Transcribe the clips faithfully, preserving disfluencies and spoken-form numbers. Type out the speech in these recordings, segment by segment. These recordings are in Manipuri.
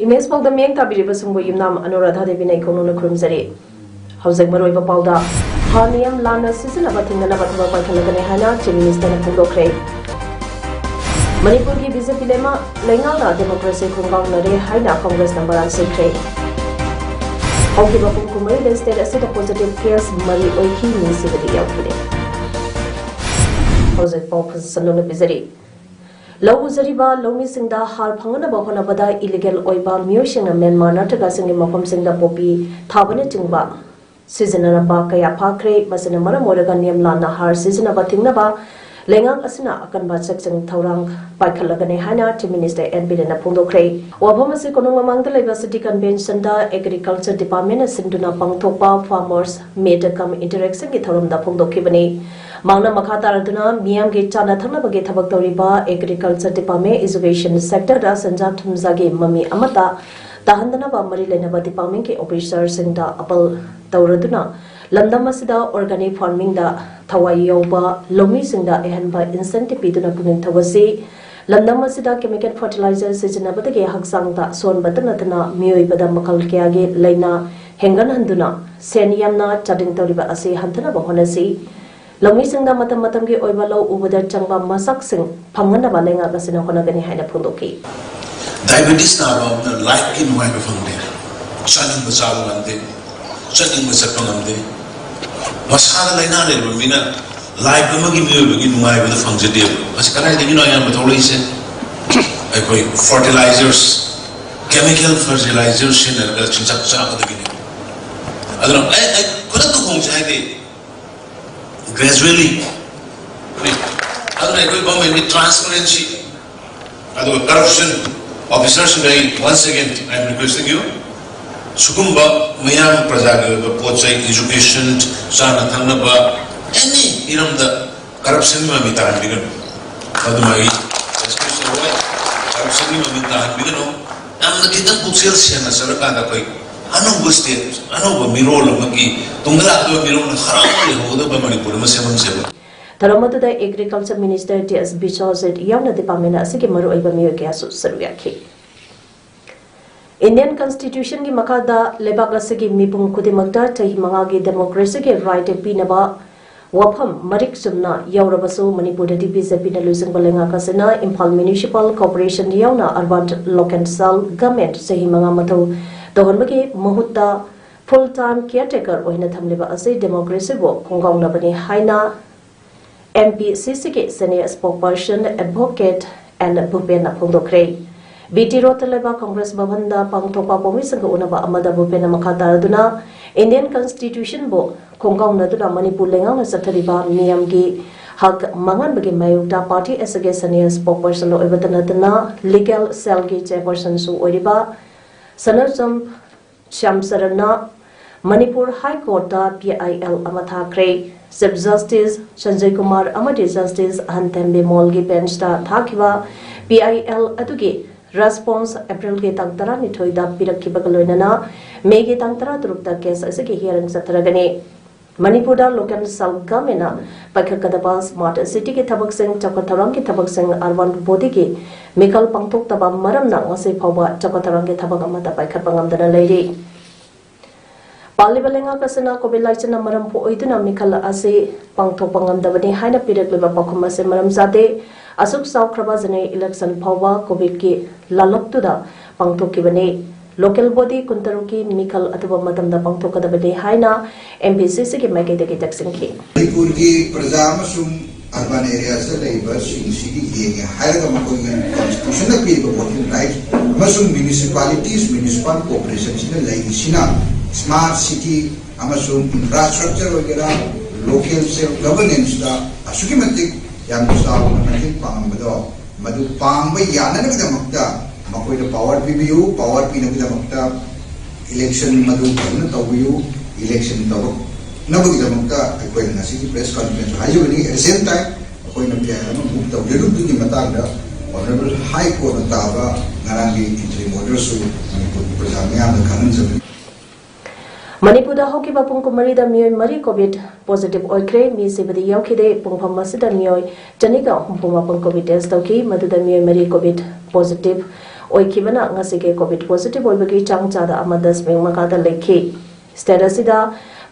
ꯏꯃꯦꯖ ꯄꯥꯎꯗ ꯃꯤꯠꯌꯦꯡ ꯇꯥꯕꯤꯔꯤꯕꯁꯤꯡꯕꯨ ꯌꯨꯝꯅꯥꯝ ꯑꯅꯨꯔꯥꯙꯥ ꯗꯦꯕꯤꯅ ꯏꯀꯣꯛꯅꯅ ꯈꯨꯔꯨꯝꯖꯔꯤ꯫ ꯍꯧꯖꯤꯛ ꯃꯔꯨꯑꯣꯏꯕ ꯄꯥꯎꯗ, ꯍꯥꯔ ꯅꯤꯌꯝ ꯂꯥꯟꯅ ꯁꯤꯖꯤꯟꯅꯕ ꯊꯤꯡꯅꯅꯕ ꯊꯕꯛ ꯄꯥꯏꯈꯠꯂꯒꯅꯤ ꯍꯥꯏꯅ ꯆꯤꯐ ꯃꯤꯅꯤꯁꯇꯔꯅ ꯐꯣꯡꯗꯣꯛꯈ꯭ꯔꯦ꯫ ꯃꯅꯤꯄꯨꯔꯒꯤ ꯕꯤ ꯖꯦ ꯄꯤ ꯂꯩꯃ-, ꯂꯩꯉꯥꯛꯅ ꯗꯦꯃꯣꯀ꯭ꯔꯦꯁꯤ ꯈꯣꯡꯒꯥꯎꯅꯔꯦ ꯍꯥꯏꯅ ꯀꯪꯒ꯭ꯔꯦꯁꯅ ꯃꯔꯥꯜ ꯁꯤꯈ꯭ꯔꯦ꯫ ꯍꯧꯈꯤꯕ ꯄꯨꯡ ꯀꯨꯟꯃꯔꯤꯗ ꯁ꯭ꯇꯦꯠ ꯑꯁꯤꯗ ꯄꯣꯖꯤꯇꯤꯚ ꯀꯦꯁ ꯃꯔꯤ ꯑꯣꯏꯈꯤ, ꯃꯤ ꯁꯤꯕꯗꯤ ꯌꯥꯎꯈꯤꯗꯦ꯫ ꯍꯧꯖꯤꯛ ꯄꯥꯎ ꯐꯖꯅ ꯄꯤꯖꯔꯤ꯫ ꯂꯧ ꯎꯖꯔꯤꯕ ꯂꯧꯃꯤꯁꯤꯡꯗ ꯍꯥꯔ ꯐꯪꯅꯅꯕ ꯍꯣꯠꯅꯕꯗ ꯏꯂꯤꯒꯦꯜ ꯑꯣꯏꯕ ꯃꯤꯑꯣꯏꯁꯤꯡꯅ ꯃ꯭ꯌꯥꯟꯃꯥꯔ ꯅꯠꯇ꯭ꯔꯒ ꯆꯤꯡꯒꯤ ꯃꯐꯝꯁꯤꯡꯗ ꯄꯣꯄꯤ ꯊꯥꯕꯅꯆꯤꯡꯕ ꯁꯤꯖꯤꯟꯅꯔꯝꯕ ꯀꯌꯥ ꯐꯥꯈ꯭ꯔꯦ꯫ ꯃꯁꯤꯅ ꯃꯔꯝ ꯑꯣꯏꯔꯒ ꯅꯤꯌꯝ ꯂꯥꯟꯅ ꯍꯥꯔ ꯁꯤꯖꯤꯟꯅꯕ ꯊꯤꯡꯅꯕ ꯂꯩꯉꯥꯛ ꯑꯁꯤꯅ ꯑꯀꯟꯕ ꯆꯦꯛꯁꯤꯟ ꯊꯧꯔꯥꯡ ꯄꯥꯏꯈꯠꯂꯒꯅꯤ ꯍꯥꯏꯅ ꯆꯤꯐ ꯃꯤꯅꯤꯁꯇꯔ ꯑꯦꯟ ꯕꯤꯔꯦꯟꯅ ꯐꯣꯡꯗꯣꯛꯈ꯭ꯔꯦ꯫ ꯋꯥꯐꯝ ꯑꯁꯤ ꯀꯣꯅꯨꯡ ꯃꯃꯥꯡꯗ ꯂꯩꯕ ꯁꯤꯇꯤ ꯀꯟꯚꯦꯟꯁꯟꯗ ꯑꯦꯒ꯭ꯔꯤꯀꯜꯆꯔ ꯗꯤꯄꯥꯔꯠꯃꯦꯟꯅ ꯁꯤꯟꯗꯨꯅ ꯄꯥꯡꯊꯣꯛꯄ ꯐꯥꯔꯃꯔꯁ ꯃꯤꯠ ꯀꯝ ꯏꯟꯇꯔꯦꯛꯁꯟꯒꯤ ꯊꯧꯔꯝꯗ ꯐꯣꯡꯗꯣꯛꯈꯤꯕꯅꯤ꯫ ꯃꯥꯡꯅ ꯃꯈꯥ ꯇꯥꯔꯗꯨꯅ ꯃꯤꯌꯥꯝꯒꯤ ꯆꯥꯅ ꯊꯛꯅꯕꯒꯤ ꯊꯕꯛ ꯇꯧꯔꯤꯕ ꯑꯦꯒ꯭ꯔꯤꯀꯜꯆꯔ ꯗꯤꯄꯥꯔꯠꯃꯦꯟ, ꯏꯖꯨꯀꯦꯁꯟ ꯁꯦꯛꯇꯔꯗ ꯁꯦꯟꯖꯥ ꯊꯨꯝꯖꯥꯒꯤ ꯃꯃꯤ ꯑꯃꯠꯇ ꯇꯥꯍꯟꯗꯅꯕ ꯃꯔꯤ ꯂꯩꯅꯕ ꯗꯤꯄꯥꯔꯠꯃꯦꯟꯒꯤ ꯑꯣꯐꯤꯁꯔꯁꯤꯡꯗ ꯑꯄꯜ ꯇꯧꯔꯗꯨꯅ ꯂꯝꯗꯝ ꯑꯁꯤꯗ ꯑꯣꯔꯒꯥꯅꯤꯛ ꯐꯥꯔꯃꯤꯡꯗ ꯊꯋꯥꯏ ꯌꯥꯎꯕ ꯂꯧꯃꯤꯁꯤꯡꯗ ꯑꯍꯦꯟꯕ ꯏꯟꯁꯦꯟꯇꯤꯞ ꯄꯤꯗꯨꯅ ꯄꯨꯛꯅꯤꯡ ꯊꯧꯒꯠꯁꯤ꯫ ꯂꯝꯗꯝ ꯑꯁꯤꯗ ꯀꯦꯃꯤꯀꯦꯜ ꯐꯔꯇꯤꯂꯥꯏꯖꯔ ꯁꯤꯖꯤꯟꯅꯕꯗꯒꯤ ꯍꯛꯆꯥꯡꯗ ꯑꯁꯣꯟꯕꯇ ꯅꯠꯇꯅ ꯃꯤꯑꯣꯏꯕꯗ ꯃꯈꯜ ꯀꯌꯥꯒꯤ ꯂꯥꯏꯅꯥ ꯍꯦꯟꯒꯠꯍꯟꯗꯨꯅ ꯁꯦꯟ ꯌꯥꯝꯅ ꯆꯥꯗꯤꯡ ꯇꯧꯔꯤꯕ ꯑꯁꯤ ꯍꯟꯊꯅꯕ ꯍꯣꯠꯅꯁꯤ꯫ ꯂꯧꯃꯤꯁꯤꯡꯗ ꯃꯇꯝ ꯃꯇꯝꯒꯤ ꯑꯣꯏꯕ ꯂꯧ ꯎꯕꯗ ꯆꯪꯕ ꯃꯆꯥꯛꯁꯤꯡ ꯐꯪꯍꯟꯅꯕ ꯂꯩꯉꯥꯛ ꯑꯁꯤꯅ ꯍꯣꯠꯅꯒꯅꯤ ꯍꯥꯏꯅ ꯐꯣꯡꯗꯣꯛꯈꯤ꯫ ꯗꯥꯏꯕꯦꯇꯤꯁ ꯅꯥꯕ ꯑꯃꯅ ꯂꯥꯏꯐꯀꯤ ꯅꯨꯡꯉꯥꯏꯕ ꯐꯪꯗꯦ, ꯆꯥꯅꯤꯡꯕ ꯆꯥꯕ ꯉꯝꯗꯦ, ꯆꯠꯅꯤꯡꯕ ꯆꯠꯄ ꯉꯝꯗꯦ꯫ ꯃꯁꯥꯗ ꯂꯥꯏꯅꯥ ꯂꯩꯔꯕ ꯃꯤꯅ ꯂꯥꯏꯐ ꯑꯃꯒꯤ ꯃꯤꯑꯣꯏꯕꯒꯤ ꯅꯨꯡꯉꯥꯏꯕꯗ ꯐꯪꯖꯗꯦꯕ꯫ ꯃꯁꯤ ꯀꯗꯥꯏꯗꯒꯤꯅꯣ ꯑꯌꯥꯝꯕ ꯊꯣꯛꯂꯛꯏꯁꯦ? ꯑꯩꯈꯣꯏ ꯐꯔꯇꯤꯂꯥꯏꯖꯔꯁ, ꯀꯦꯃꯤꯀꯦꯜ ꯐꯔꯇꯤꯂꯥꯏꯖꯔ ꯁꯤꯖꯤꯟꯅꯔꯒ ꯆꯤꯟꯖꯥꯛ ꯆꯥꯕꯗꯒꯤꯅꯦ꯫ ꯑꯗꯨꯅ ꯑꯩ, ꯑꯩ ꯈꯨꯗꯛꯇ ꯍꯣꯡꯁꯦ ꯍꯥꯏꯗꯤ gradually, ꯑꯗꯨꯅ ꯑꯩꯈꯣꯏ ꯒꯣꯔꯃꯦꯟꯒꯤ ꯇ꯭ꯔꯥꯟꯁꯄꯔꯦꯟꯁꯤ ꯑꯗꯨꯒ ꯀꯔꯞꯁꯟ ꯑꯣꯐꯤꯁꯔꯁꯤꯡꯗ ꯑꯩ once again I am requesting you, ꯁꯤꯒꯨꯝꯕ ꯃꯌꯥꯝ ꯄ꯭ꯔꯖꯥꯒꯤ ꯑꯣꯏꯕ ꯄꯣꯠ ꯆꯩ, ꯏꯖꯨꯀꯦꯁꯟ, ꯆꯥꯅ ꯊꯛꯅꯕ, ꯑꯦꯅꯤ ꯍꯤꯔꯝꯗ ꯀꯔꯞꯁꯟꯒꯤ ꯃꯃꯤ ꯇꯥꯍꯟꯕꯤꯒꯅꯨ꯫ ꯃꯗꯨꯃ ꯑꯩ ꯑꯦꯛꯁꯄ꯭ꯔꯦꯁ ꯇꯧꯔꯣꯏ꯫ ꯀꯔꯞꯁꯟꯒꯤ ꯃꯃꯤ ꯇꯥꯍꯟꯕꯤꯒꯅꯨ꯫ ꯌꯥꯝꯅ ꯈꯤꯇꯪ ꯄꯨꯛꯆꯦꯜ ꯁꯦꯡꯅ ꯆꯠꯂꯀꯥꯟꯗ ꯑꯩꯈꯣꯏ ꯑꯅꯧꯕ ꯁ꯭ꯇꯦꯠ, ꯑꯅꯧꯕ ꯃꯤꯔꯣꯜ ꯑꯃꯒꯤ ꯇꯨꯡꯗ ꯂꯥꯛꯀꯗꯕ ꯃꯤꯔꯣꯜꯅ ꯍꯔꯥꯎꯅ ꯂꯩꯍꯧꯒꯗꯕ ꯃꯅꯤꯄꯨꯔ ꯑꯃ ꯁꯦꯝꯍꯟꯁꯦꯕ꯫ ꯊꯧꯔꯝ ꯑꯗꯨꯗ Agriculture Minister T S Biswajit ꯌꯥꯎꯅ department ꯑꯁꯤꯒꯤ ꯃꯔꯨꯑꯣꯏꯕ ꯃꯤꯑꯣꯏ ꯀꯌꯥꯁꯨ ꯁꯔꯨꯛ ꯌꯥꯈꯤ꯫ Indian Constitution ꯒꯤ ꯃꯈꯥꯗ ꯂꯩꯕꯥꯛ ꯑꯁꯤꯒꯤ ꯃꯤꯄꯨꯝ ꯈꯨꯗꯤꯡꯃꯛꯇ ꯆꯍꯤ ꯃꯉꯥꯒꯤ democracy ꯒꯤ right ꯄꯤꯅꯕ ꯋꯥꯐꯝ ꯃꯔꯤꯛ ꯆꯨꯝꯅ ꯌꯥꯎꯔꯕꯁꯨ, ꯃꯅꯤꯄꯨꯔꯗꯗꯤ B J P ꯅ ꯂꯨꯆꯤꯡꯕ ꯂꯩꯉꯥꯛ ꯑꯁꯤꯅ Imphal Municipal Corporation ꯌꯥꯎꯅ Urban Local Self Government ꯆꯍꯤ ꯃꯉꯥ ꯃꯊꯧ ꯇꯧꯍꯟꯕꯒꯤ ꯃꯍꯨꯠꯇ full time caretaker ꯑꯣꯏꯅ ꯊꯝꯂꯤꯕ ꯑꯁꯤ democracy ꯕꯨ ꯈꯣꯡꯒꯥꯎꯅꯕꯅꯤ ꯍꯥꯏꯅ M P C C ꯒꯤ senior spokesperson Advocate N ꯚꯨꯄꯦꯟꯅ ꯐꯣꯡꯗꯣꯛꯈ꯭ꯔꯦ꯫ B T Road ꯇ ꯂꯩꯕ Congress ꯚꯕꯟꯗ ꯄꯥꯡꯊꯣꯛꯄ ꯄꯥꯎꯃꯤꯁꯤꯡꯒ ꯎꯅꯕ ꯑꯃꯗ ꯚꯨꯄꯦꯟꯅ ꯃꯈꯥ ꯇꯥꯔꯗꯨꯅ Indian Constitution ꯕꯨ ꯈꯣꯡꯒꯥꯎꯅꯗꯨꯅ ꯃꯅꯤꯄꯨꯔ ꯂꯩꯉꯥꯛꯅ ꯆꯠꯊꯔꯤꯕ ꯃꯤꯌꯥꯝꯒꯤ ꯍꯛ ꯃꯥꯡꯍꯟꯕꯒꯤ ꯃꯥꯌꯣꯛꯇ party ꯑꯁꯤꯒꯤ senior spokesperson ꯑꯣꯏꯕꯇ ꯅꯠꯇꯅ Legal Cell ꯒꯤ chairperson ꯁꯨ ꯑꯣꯏꯔꯤꯕ ꯁꯅꯥꯖꯝ ꯁ꯭ꯌꯥꯝ ꯆꯔꯟꯅ ꯃꯅꯤꯄꯨꯔ High Court ꯇ P I L ꯑꯃ ꯊꯥꯈ꯭ꯔꯦ꯫ Chief Justice ꯁꯟꯖꯌ ꯀꯨꯃꯥꯔ ꯑꯃꯗꯤ Justice ꯑꯍꯟꯊꯦꯝ ꯕꯤꯃꯣꯜꯒꯤ bench ꯇ ꯊꯥꯈꯤꯕ P I L ꯑꯗꯨꯒꯤ response April ꯒꯤ ꯇꯥꯡ ꯇꯔꯥꯅꯤꯊꯣꯏꯗ ꯄꯤꯔꯛꯈꯤꯕꯒ ꯂꯣꯏꯅꯅ May ꯒꯤ ꯇꯥꯡ ꯇꯔꯥꯇꯔꯨꯛꯇ case ꯑꯁꯤꯒꯤ hearing ꯆꯠꯊꯔꯒꯅꯤ꯫ ꯃꯅꯤꯄꯨꯔꯗ Local Self Government ꯅ ꯄꯥꯏꯈꯠꯀꯗꯕ smart city ꯒꯤ ꯊꯕꯛꯁꯤꯡ, ꯆꯥꯎꯈꯠ ꯊꯧꯔꯥꯡꯒꯤ ꯊꯕꯛꯁꯤꯡ, urban body ꯒꯤ ꯃꯤꯈꯜ ꯄꯥꯡꯊꯣꯛꯇꯕ ꯃꯔꯝꯅ ꯉꯁꯤ ꯐꯥꯎꯕ ꯆꯥꯎꯈꯠ ꯊꯧꯔꯥꯡꯒꯤ ꯊꯕꯛ ꯑꯃꯠꯇ ꯄꯥꯏꯈꯠꯄ ꯉꯝꯗꯅ ꯂꯩꯔꯤ꯫ ꯄꯥꯜꯂꯤꯕ ꯂꯩꯉꯥꯛ ꯑꯁꯤꯅ COVID ꯂꯥꯏꯆꯠꯅ ꯃꯔꯝ ꯑꯣꯏꯗꯨꯅ ꯃꯤꯈꯜ ꯑꯁꯤ ꯄꯥꯡꯊꯣꯛꯄ ꯉꯝꯗꯕꯅꯤ ꯍꯥꯏꯅ ꯄꯤꯔꯛꯂꯤꯕ ꯄꯥꯎꯈꯨꯝ ꯑꯁꯤ ꯃꯔꯝ ꯆꯥꯗꯦ꯫ ꯑꯁꯨꯛ ꯆꯥꯎꯈ꯭ꯔꯕ general election ꯐꯥꯎꯕ COVID ꯀꯤ ꯂꯥꯂꯛꯇꯨꯗ ꯄꯥꯡꯊꯣꯛꯈꯤꯕꯅꯤ꯫ Local body ꯀꯨꯟꯇꯔꯨꯛꯀꯤ ꯃꯤꯈꯜ ꯑꯊꯨꯕ ꯃꯇꯝꯗ ꯄꯥꯡꯊꯣꯛꯀꯗꯕꯅꯤ ꯍꯥꯏꯅ M P C C ꯒꯤ ꯃꯥꯏꯀꯩꯗꯒꯤ ꯇꯛꯁꯤꯟꯈꯤ꯫ ꯃꯅꯤꯄꯨꯔꯒꯤ ꯄ꯭ꯔꯖꯥ ꯑꯃꯁꯨꯡ urban areas ꯇ ꯂꯩꯔꯤꯕꯁꯤꯡꯁꯤꯒꯤ ꯌꯦꯡꯉꯦ ꯍꯥꯏꯔꯒ ꯃꯈꯣꯏꯒꯤ constitution ꯅ ꯄꯤꯔꯤꯕ voting right ꯑꯃꯁꯨꯡ municipalities, municipal corporation ꯁꯤꯅ ꯂꯩꯔꯤꯁꯤꯅ smart city ꯑꯃꯁꯨꯡ infrastructure ꯑꯣꯏꯒꯦꯔꯥ, local self governance ꯇ ꯑꯁꯨꯛꯀꯤ ꯃꯇꯤꯛ ꯌꯥꯝꯅ ꯆꯥꯎꯅ ꯃꯇꯦꯡ ꯄꯥꯡꯕꯗꯣ ꯃꯗꯨ ꯄꯥꯡꯕ ꯌꯥꯅꯅꯕꯒꯤꯗꯃꯛꯇ ꯃꯈꯣꯏꯗ ꯄꯥꯋꯔ ꯄꯤꯕꯤꯌꯨ꯫ ꯄꯥꯋꯔ ꯄꯤꯅꯕꯒꯤꯗꯃꯛꯇ ꯏꯂꯦꯛꯁꯟ ꯃꯗꯨ ꯐꯖꯅ ꯇꯧꯕꯤꯌꯨ꯫ ꯏꯂꯦꯛꯁꯟ ꯇꯧꯔꯛꯅꯕꯒꯤꯗꯃꯛꯇ ꯑꯩꯈꯣꯏꯅ ꯉꯁꯤꯒꯤ ꯄ꯭ꯔꯦꯁ ꯀꯟꯐꯔꯦꯟꯁ ꯍꯥꯏꯖꯕꯅꯤ꯫ At the same time, ꯑꯩꯈꯣꯏꯅ ꯐꯤꯌꯥꯔ ꯑꯃ ꯃꯨꯚ ꯇꯧꯖꯔꯨꯕꯗꯨꯒꯤ ꯃꯇꯥꯡꯗ ꯑꯣꯅꯔꯦꯕꯜ ꯍꯥꯏ ꯀꯣꯔꯠꯅ ꯇꯥꯕ ꯉꯔꯥꯡꯒꯤ ꯏꯟꯇꯔꯤꯝ ꯑꯣꯔꯗꯔꯁꯨ ꯃꯅꯤꯄꯨꯔꯒꯤ ꯄ꯭ꯔꯖꯥ ꯃꯤꯌꯥꯝꯗ ꯈꯪꯍꯟꯖꯕꯅꯤ꯫ ꯃꯅꯤꯄꯨꯔꯗ ꯍꯧꯈꯤꯕ ꯄꯨꯡ ꯀꯨꯟꯃꯔꯤꯗ ꯃꯤꯑꯣꯏ ꯃꯔꯤ ꯀꯣꯚꯤꯗ ꯄꯣꯖꯤꯇꯤꯚ ꯑꯣꯏꯈ꯭ꯔꯦ꯫ ꯃꯤ ꯁꯤꯕꯗꯤ ꯌꯥꯎꯈꯤꯗꯦ꯫ ꯄꯨꯡꯐꯝ ꯑꯁꯤꯗ ꯃꯤꯑꯣꯏ ꯆꯅꯤꯒ ꯍꯨꯝꯐꯨ ꯃꯥꯄꯟ ꯀꯣꯚꯤꯗ ꯇꯦꯁ ꯇꯧꯈꯤ꯫ ꯃꯗꯨꯗ ꯃꯤꯑꯣꯏ ꯃꯔꯤ ꯀꯣꯚꯤꯗ ꯄꯣꯖꯤꯇꯤꯚ ꯑꯣꯏꯈꯤꯕꯅ ꯉꯁꯤꯒꯤ ꯀꯣꯚꯤꯗ ꯄꯣꯖꯤꯇꯤꯚ ꯑꯣꯏꯕꯒꯤ ꯆꯥꯡ ꯆꯥꯗ ꯑꯃ ꯗꯁꯃꯤꯛ ꯃꯉꯥꯗ ꯂꯩꯈꯤ꯫ ꯁ꯭ꯇꯦꯠ ꯑꯁꯤꯗ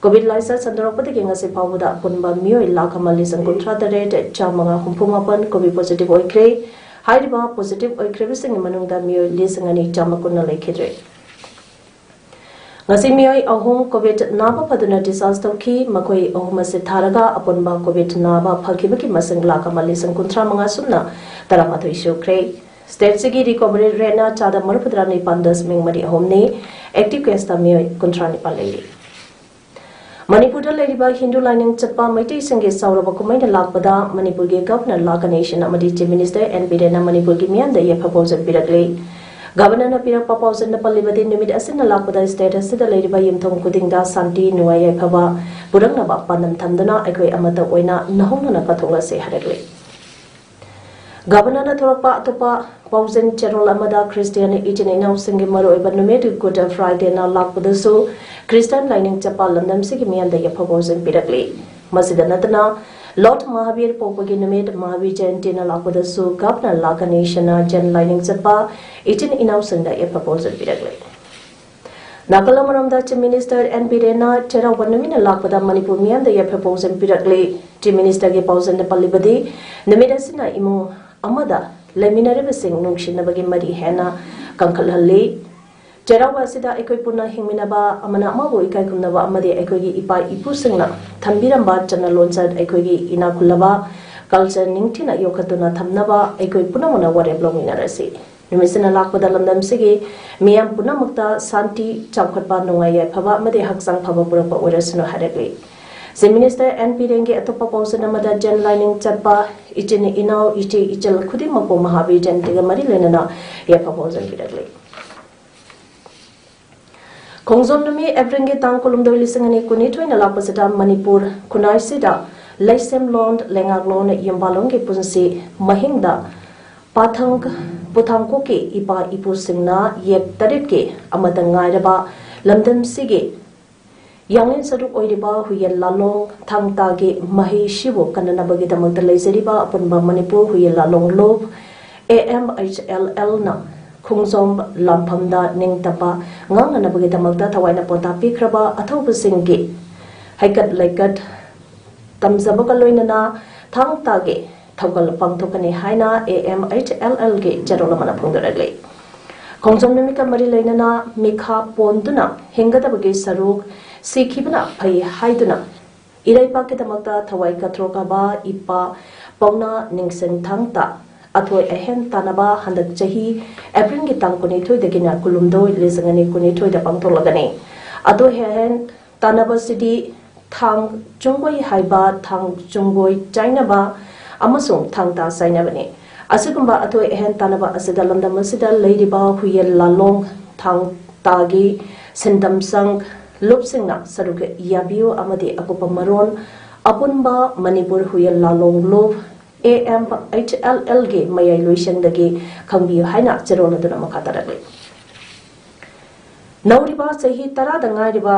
ꯀꯣꯚꯤꯗ ꯂꯥꯏꯆꯠ ꯁꯟꯗꯣꯔꯛꯄꯗꯒꯤ ꯉꯁꯤ ꯐꯥꯎꯕꯗ ꯑꯄꯨꯟꯕ ꯃꯤꯑꯣꯏ ꯂꯥꯈ ꯑꯃ ꯂꯤꯁꯤꯡ ꯀꯨꯟꯊ꯭ꯔꯥ ꯇꯔꯦꯠ ꯆꯥꯝꯃꯉꯥ ꯍꯨꯝꯐꯨ ꯃꯥꯄꯟ ꯀꯣꯚꯤꯗ ꯄꯣꯖꯤꯇꯤꯚ ꯑꯣꯏꯈ꯭ꯔꯦ꯫ ꯍꯥꯏꯔꯤꯕ ꯄꯣꯖꯤꯇꯤꯚ ꯑꯣꯏꯈ꯭ꯔꯤꯕꯁꯤꯡꯒꯤ ꯃꯅꯨꯡꯗ ꯃꯤꯑꯣꯏ ꯂꯤꯁꯤꯡ ꯑꯅꯤ ꯆꯥꯝꯃ ꯀꯨꯟꯅ ꯂꯩꯈꯤꯗ꯭ꯔꯦ꯫ ꯉꯁꯤ ꯃꯤꯑꯣꯏ ꯑꯍꯨꯝ ꯀꯣꯚꯤꯗ ꯅꯥꯕ ꯐꯗꯨꯅ ꯗꯤꯁꯆꯥꯔꯖ ꯇꯧꯈꯤ꯫ ꯃꯈꯣꯏ ꯑꯍꯨꯝ ꯑꯁꯤ ꯊꯥꯔꯒ ꯑꯄꯨꯟꯕ ꯀꯣꯚꯤꯗ ꯅꯥꯕ ꯐꯈꯤꯕꯒꯤ ꯃꯁꯤꯡ ꯂꯥꯈ ꯑꯃ ꯂꯤꯁꯤꯡ ꯀꯨꯟꯊ꯭ꯔꯥ ꯃꯉꯥ ꯁꯨꯞꯅ ꯇꯔꯥꯃꯥꯊꯣꯏ ꯁꯨꯈ꯭ꯔꯦ꯫ ꯁ꯭ꯇꯦꯠꯁꯤꯒꯤ ꯔꯤꯀꯣꯚꯔꯤ ꯔꯦꯠꯅ ꯆꯥꯗ ꯃꯔꯤꯐꯨꯇꯔꯥ ꯅꯤꯄꯥꯟ ꯗꯁꯃꯤꯛ ꯃꯔꯤ ꯑꯍꯨꯝꯅꯤ꯫ ꯑꯦꯛꯇꯤꯚ ꯀꯦꯁꯇ ꯃꯤꯑꯣꯏ ꯀꯨꯟꯊ꯭ꯔꯥ ꯅꯤꯄꯥꯟ ꯂꯩꯔꯤ꯫ ꯃꯅꯤꯄꯨꯔꯗ ꯂꯩꯔꯤꯕ ꯍꯤꯟꯗꯨ ꯂꯥꯏꯅꯤꯡ ꯆꯠꯄ ꯃꯩꯇꯩꯁꯤꯡꯒꯤ ꯆꯥꯎꯔꯕ ꯀꯨꯝꯍꯩꯅ ꯂꯥꯛꯄꯗ ꯃꯅꯤꯄꯨꯔꯒꯤ ꯒꯚꯔꯅꯔ ꯂꯥ ꯒꯅꯦꯁꯟ ꯑꯃꯗꯤ ꯆꯤꯐ ꯃꯤꯅꯤꯁꯇꯔ ꯑꯦꯟ ꯕꯤꯔꯦꯟꯅ ꯃꯅꯤꯄꯨꯔꯒꯤ ꯃꯤꯌꯥꯝꯗ ꯌꯥꯏꯐ ꯄꯥꯎꯖꯦꯜ ꯄꯤꯔꯛꯂꯤ꯫ ꯒꯚꯔꯅꯔꯅ ꯄꯤꯔꯛꯄ ꯄꯥꯎꯖꯦꯜꯗ ꯄꯜꯂꯤꯕꯗꯤ, ꯅꯨꯃꯤꯠ ꯑꯁꯤꯅ ꯂꯥꯛꯄꯗ ꯁ꯭ꯇꯦꯠ ꯑꯁꯤꯗ ꯂꯩꯔꯤꯕ ꯌꯨꯝꯊꯣꯡ ꯈꯨꯗꯤꯡꯗ ꯁꯥꯟꯇꯤ, ꯅꯨꯡꯉꯥꯏ ꯌꯥꯏꯐꯕ ꯄꯨꯔꯛꯅꯕ ꯄꯥꯟꯗꯝ ꯊꯝꯗꯨꯅ ꯑꯩꯈꯣꯏ ꯑꯃꯠꯇ ꯑꯣꯏꯅ ꯅꯧꯍꯧꯅꯅ ꯀꯠꯊꯣꯛꯂꯁꯤ ꯍꯥꯏꯔꯛꯂꯤ꯫ ꯒꯚꯔꯅꯔꯅ ꯊꯣꯔꯛꯄ ꯑꯇꯣꯞꯄ ꯄꯥꯎꯖꯦꯜ ꯆꯦꯔꯣꯜ ꯑꯃꯗ ꯈ꯭ꯔꯤꯁꯇꯤꯌꯥꯟ ꯏꯆꯤꯟ ꯏꯅꯥꯎꯁꯤꯡꯒꯤ ꯃꯔꯨꯑꯣꯏꯕ ꯅꯨꯃꯤꯠ ꯒꯨꯗ ꯐ꯭ꯔꯥꯏꯗꯦꯅ ꯂꯥꯛꯄꯗꯁꯨ ꯈ꯭ꯔꯤꯁꯇꯤꯌꯥꯟ ꯂꯥꯏꯅꯤꯡ ꯆꯠꯄ ꯂꯝꯗꯝꯁꯤꯒꯤ ꯃꯤꯌꯥꯝꯗ ꯌꯥꯏꯐ ꯄꯥꯎꯖꯦꯜ ꯄꯤꯔꯛꯂꯤ꯫ ꯃꯁꯤꯗ ꯅꯠꯇꯅ ꯂꯣꯔꯗ ꯃꯍꯥꯕꯤꯔ ꯄꯣꯛꯄꯒꯤ ꯅꯨꯃꯤꯠ ꯃꯍꯥꯕꯤꯔ ꯖꯌꯟꯇꯤꯅ ꯂꯥꯛꯄꯗꯁꯨ ꯒꯚꯔꯅꯔ ꯂꯥ ꯒꯅꯦꯁꯟꯅ ꯖꯦꯟ ꯂꯥꯏꯅꯤꯡ ꯆꯠꯄ ꯏꯆꯤꯟ ꯏꯅꯥꯎꯁꯤꯡꯗ ꯌꯥꯏꯐ ꯄꯥꯎꯖꯦꯜ ꯄꯤꯔꯛꯂꯤ꯫ ꯅꯥꯀꯜ ꯑꯃꯔꯣꯝꯗ ꯆꯤꯐ ꯃꯤꯅꯤꯁꯇꯔ ꯑꯦꯟ ꯕꯤꯔꯦꯟꯅ ꯆꯩꯔꯥꯎꯕ ꯅꯨꯃꯤꯠꯅ ꯂꯥꯛꯄꯗ ꯃꯅꯤꯄꯨꯔ ꯃꯤꯌꯥꯝꯗ ꯌꯥꯏꯐ ꯄꯥꯎꯖꯦꯜ ꯄꯤꯔꯛꯂꯤ꯫ ꯆꯤꯐ ꯃꯤꯅꯤꯁꯇꯔꯒꯤ ꯄꯥꯎꯖꯦꯜꯗ ꯄꯜꯂꯤꯕꯗꯤ, ꯅꯨꯃꯤꯠ ꯑꯁꯤꯅ ꯏꯃꯨꯡ ꯑꯃꯗ ꯂꯩꯃꯤꯟꯅꯔꯤꯕꯁꯤꯡ ꯅꯨꯡꯁꯤꯅꯕꯒꯤ ꯃꯔꯤ ꯍꯦꯟꯅ ꯀꯟꯈꯠꯍꯜꯂꯤ꯫ ꯆꯩꯔꯥꯎꯕ ꯑꯁꯤꯗ ꯑꯩꯈꯣꯏ ꯄꯨꯟꯅ ꯍꯤꯡꯃꯤꯟꯅꯕ, ꯑꯃꯅ ꯑꯃꯕꯨ ꯏꯀꯥꯏ ꯈꯨꯝꯅꯕ ꯑꯃꯗꯤ ꯑꯩꯈꯣꯏꯒꯤ ꯏꯄꯥ ꯏꯄꯨꯁꯤꯡꯅ ꯊꯝꯕꯤꯔꯝꯕ ꯆꯠꯅ ꯂꯣꯟꯆꯠ, ꯑꯩꯈꯣꯏꯒꯤ ꯏꯅꯥꯛ ꯈꯨꯜꯂꯕ ꯀꯜꯆꯔ ꯅꯤꯡꯊꯤꯅ ꯌꯣꯛꯈꯠꯇꯨꯅ ꯊꯝꯅꯕ ꯑꯩꯈꯣꯏ ꯄꯨꯝꯅꯃꯛꯅ ꯋꯥꯔꯦꯞ ꯂꯧꯃꯤꯟꯅꯔꯁꯤ꯫ ꯅꯨꯃꯤꯠꯁꯤꯅ ꯂꯥꯛꯄꯗ ꯂꯝꯗꯝꯁꯤꯒꯤ ꯃꯤꯌꯥꯝ ꯄꯨꯝꯅꯃꯛꯇ ꯁꯥꯟꯇꯤ, ꯆꯥꯎꯈꯠꯄ, ꯅꯨꯡꯉꯥꯏ ꯌꯥꯏꯐꯕ ꯑꯃꯗꯤ ꯍꯛꯆꯥꯡ ꯐꯕ ꯄꯨꯔꯛꯄ ꯑꯣꯏꯔꯁꯅꯨ ꯍꯥꯏꯔꯛꯂꯤ꯫ Chief Minister N Biren ꯑꯇꯣꯞꯄ ꯄꯥꯎꯖꯦꯜ ꯑꯃꯗ ꯖꯦꯟ ꯂꯥꯏꯅꯤꯡ ꯆꯠꯄ ꯏꯆꯤꯟ ꯏꯅꯥꯎ, ꯏꯆꯦ ꯏꯆꯜ ꯈꯨꯗꯤꯡꯃꯛꯄꯨ ꯃꯍꯥꯕꯤꯔ ꯖꯌꯟꯇꯤꯒ ꯃꯔꯤ ꯂꯩꯅꯅ ꯌꯥꯏꯐ ꯄꯥꯎꯖꯦꯜ ꯄꯤꯔꯛꯂꯤ꯫ ꯈꯣꯡꯖꯣꯝ ꯅꯨꯃꯤꯠ ꯑꯦꯄ꯭ꯔꯤꯜꯒꯤ ꯇꯥꯡ ꯀꯨꯟꯍꯨꯝꯗꯣꯏ, ꯂꯤꯁꯤꯡ ꯑꯅꯤ ꯀꯨꯟꯅꯤꯊꯣꯏꯅ ꯂꯥꯛꯄꯁꯤꯗ ꯃꯅꯤꯄꯨꯔ ꯈꯨꯟꯅꯥꯏꯁꯤꯗ ꯂꯩꯁꯦꯝꯂꯣꯟ, ꯂꯩꯉꯥꯛꯂꯣꯟ, ꯌꯨꯝꯕꯥꯜꯂꯣꯟꯒꯤ ꯄꯨꯟꯁꯤ ꯃꯍꯤꯡꯗ ꯄꯥꯊꯪ ꯄꯨꯊꯥꯡꯀꯣꯛꯀꯤ ꯏꯄꯥ ꯏꯄꯨꯁꯤꯡꯅ ꯌꯦꯛ ꯇꯔꯦꯠꯀꯤ ꯑꯃꯠꯇ ꯉꯥꯏꯔꯕ ꯂꯝꯗꯝꯁꯤꯒꯤ ꯌꯥꯡꯂꯦꯟ ꯁꯔꯨꯛ ꯑꯣꯏꯔꯤꯕ ꯍꯨꯌꯦꯟ ꯂꯥꯂꯣꯡ ꯊꯥꯡ ꯇꯥꯒꯤ ꯃꯍꯩꯁꯤꯕꯨ ꯀꯟꯅꯅꯕꯒꯤꯗꯃꯛꯇ ꯂꯩꯖꯔꯤꯕ ꯑꯄꯨꯟꯕ ꯃꯅꯤꯄꯨꯔ ꯍꯨꯌꯦꯟ ꯂꯥꯂꯣꯡ ꯂꯨꯞ, A M H L L ꯅ ꯈꯣꯡꯖꯣꯝ ꯂꯥꯟꯐꯝꯗ ꯅꯤꯡꯇꯝꯕ ꯉꯥꯛꯅꯅꯕꯒꯤꯗꯃꯛꯇ ꯊꯋꯥꯏꯅ ꯄꯣꯟꯊꯥ ꯄꯤꯈ꯭ꯔꯕ ꯑꯊꯧꯕꯁꯤꯡꯒꯤ ꯍꯩꯀꯠ ꯂꯩꯀꯠ ꯇꯝꯖꯕꯒ ꯂꯣꯏꯅꯅ ꯊꯥꯡ ꯇꯥꯒꯤ ꯊꯧꯒꯜ ꯄꯥꯡꯊꯣꯛꯀꯅꯤ ꯍꯥꯏꯅ A M H L L ꯒꯤ ꯆꯦꯔꯣꯜ ꯑꯃꯅ ꯐꯣꯡꯗꯣꯔꯛꯂꯤ꯫ ꯈꯣꯡꯖꯣꯝ ꯅꯨꯃꯤꯠꯀ ꯃꯔꯤ ꯂꯩꯅꯅ ꯃꯤꯈꯥ ꯄꯣꯟꯗꯨꯅ ꯍꯤꯡꯒꯗꯕꯒꯤ ꯁꯔꯨꯛ ꯁꯤꯈꯤꯕꯅ ꯐꯩ ꯍꯥꯏꯗꯨꯅ ꯏꯔꯩꯄꯥꯛꯀꯤꯗꯃꯛꯇ ꯊꯋꯥꯏ ꯀꯠꯊꯣꯛꯈ꯭ꯔꯕ ꯏꯄꯥ ꯄꯥꯎꯅꯥ ꯅꯤꯡꯁꯤꯡ ꯊꯥꯡ ꯇꯥ ꯑꯊꯣꯏ ꯑꯍꯦꯟ ꯇꯥꯟꯅꯕ ꯍꯟꯗꯛ ꯆꯍꯤ ꯑꯦꯄ꯭ꯔꯤꯜꯒꯤ ꯇꯥꯡ ꯀꯨꯟꯅꯤꯊꯣꯏꯗꯒꯤꯅ ꯀꯨꯟꯍꯨꯝꯗꯣꯏ, ꯂꯤꯁꯤꯡ ꯑꯅꯤ ꯀꯨꯟꯅꯤꯊꯣꯏꯗ ꯄꯥꯡꯊꯣꯛꯂꯒꯅꯤ꯫ ꯑꯊꯣꯏ ꯑꯍꯦꯟ ꯇꯥꯟꯅꯕꯁꯤꯗꯤ ꯊꯥꯡ ꯆꯨꯡꯒꯣꯏ ꯍꯥꯏꯕ ꯊꯥꯡ ꯆꯨꯡꯒꯣꯏ ꯆꯥꯏꯅꯕ ꯑꯃꯁꯨꯡ ꯊꯥꯡ ꯇꯥ ꯆꯥꯏꯅꯕꯅꯤ꯫ ꯑꯁꯤꯒꯨꯝꯕ ꯑꯊꯣꯏ ꯑꯍꯦꯟ ꯇꯥꯟꯅꯕ ꯑꯁꯤꯗ ꯂꯝꯗꯝ ꯑꯁꯤꯗ ꯂꯩꯔꯤꯕ ꯍꯨꯌꯦꯟ ꯂꯥꯂꯣꯡ ꯊꯥꯡ ꯇꯥꯒꯤ ꯁꯤꯟꯗꯝ ꯁꯪ ꯂꯨꯞꯁꯤꯡꯅ ꯁꯔꯨꯛ ꯌꯥꯕꯤꯌꯨ ꯑꯃꯗꯤ ꯑꯀꯨꯞꯄ ꯃꯔꯣꯜ ꯑꯄꯨꯟꯕ ꯃꯅꯤꯄꯨꯔ ꯍꯨꯌꯦꯟ ꯂꯥꯂꯣꯡ ꯂꯨꯞ, A M H L L ꯒꯤ ꯃꯌꯥꯏ ꯂꯣꯏꯁꯪꯗꯒꯤ ꯈꯪꯕꯤꯌꯨ ꯍꯥꯏꯅ ꯆꯦꯔꯣꯜ ꯑꯗꯨꯅ ꯃꯈꯥ ꯇꯥꯔꯛꯂꯤ꯫ ꯅꯧꯔꯤꯕ ꯆꯍꯤ ꯇꯔꯥꯗ ꯉꯥꯏꯔꯤꯕ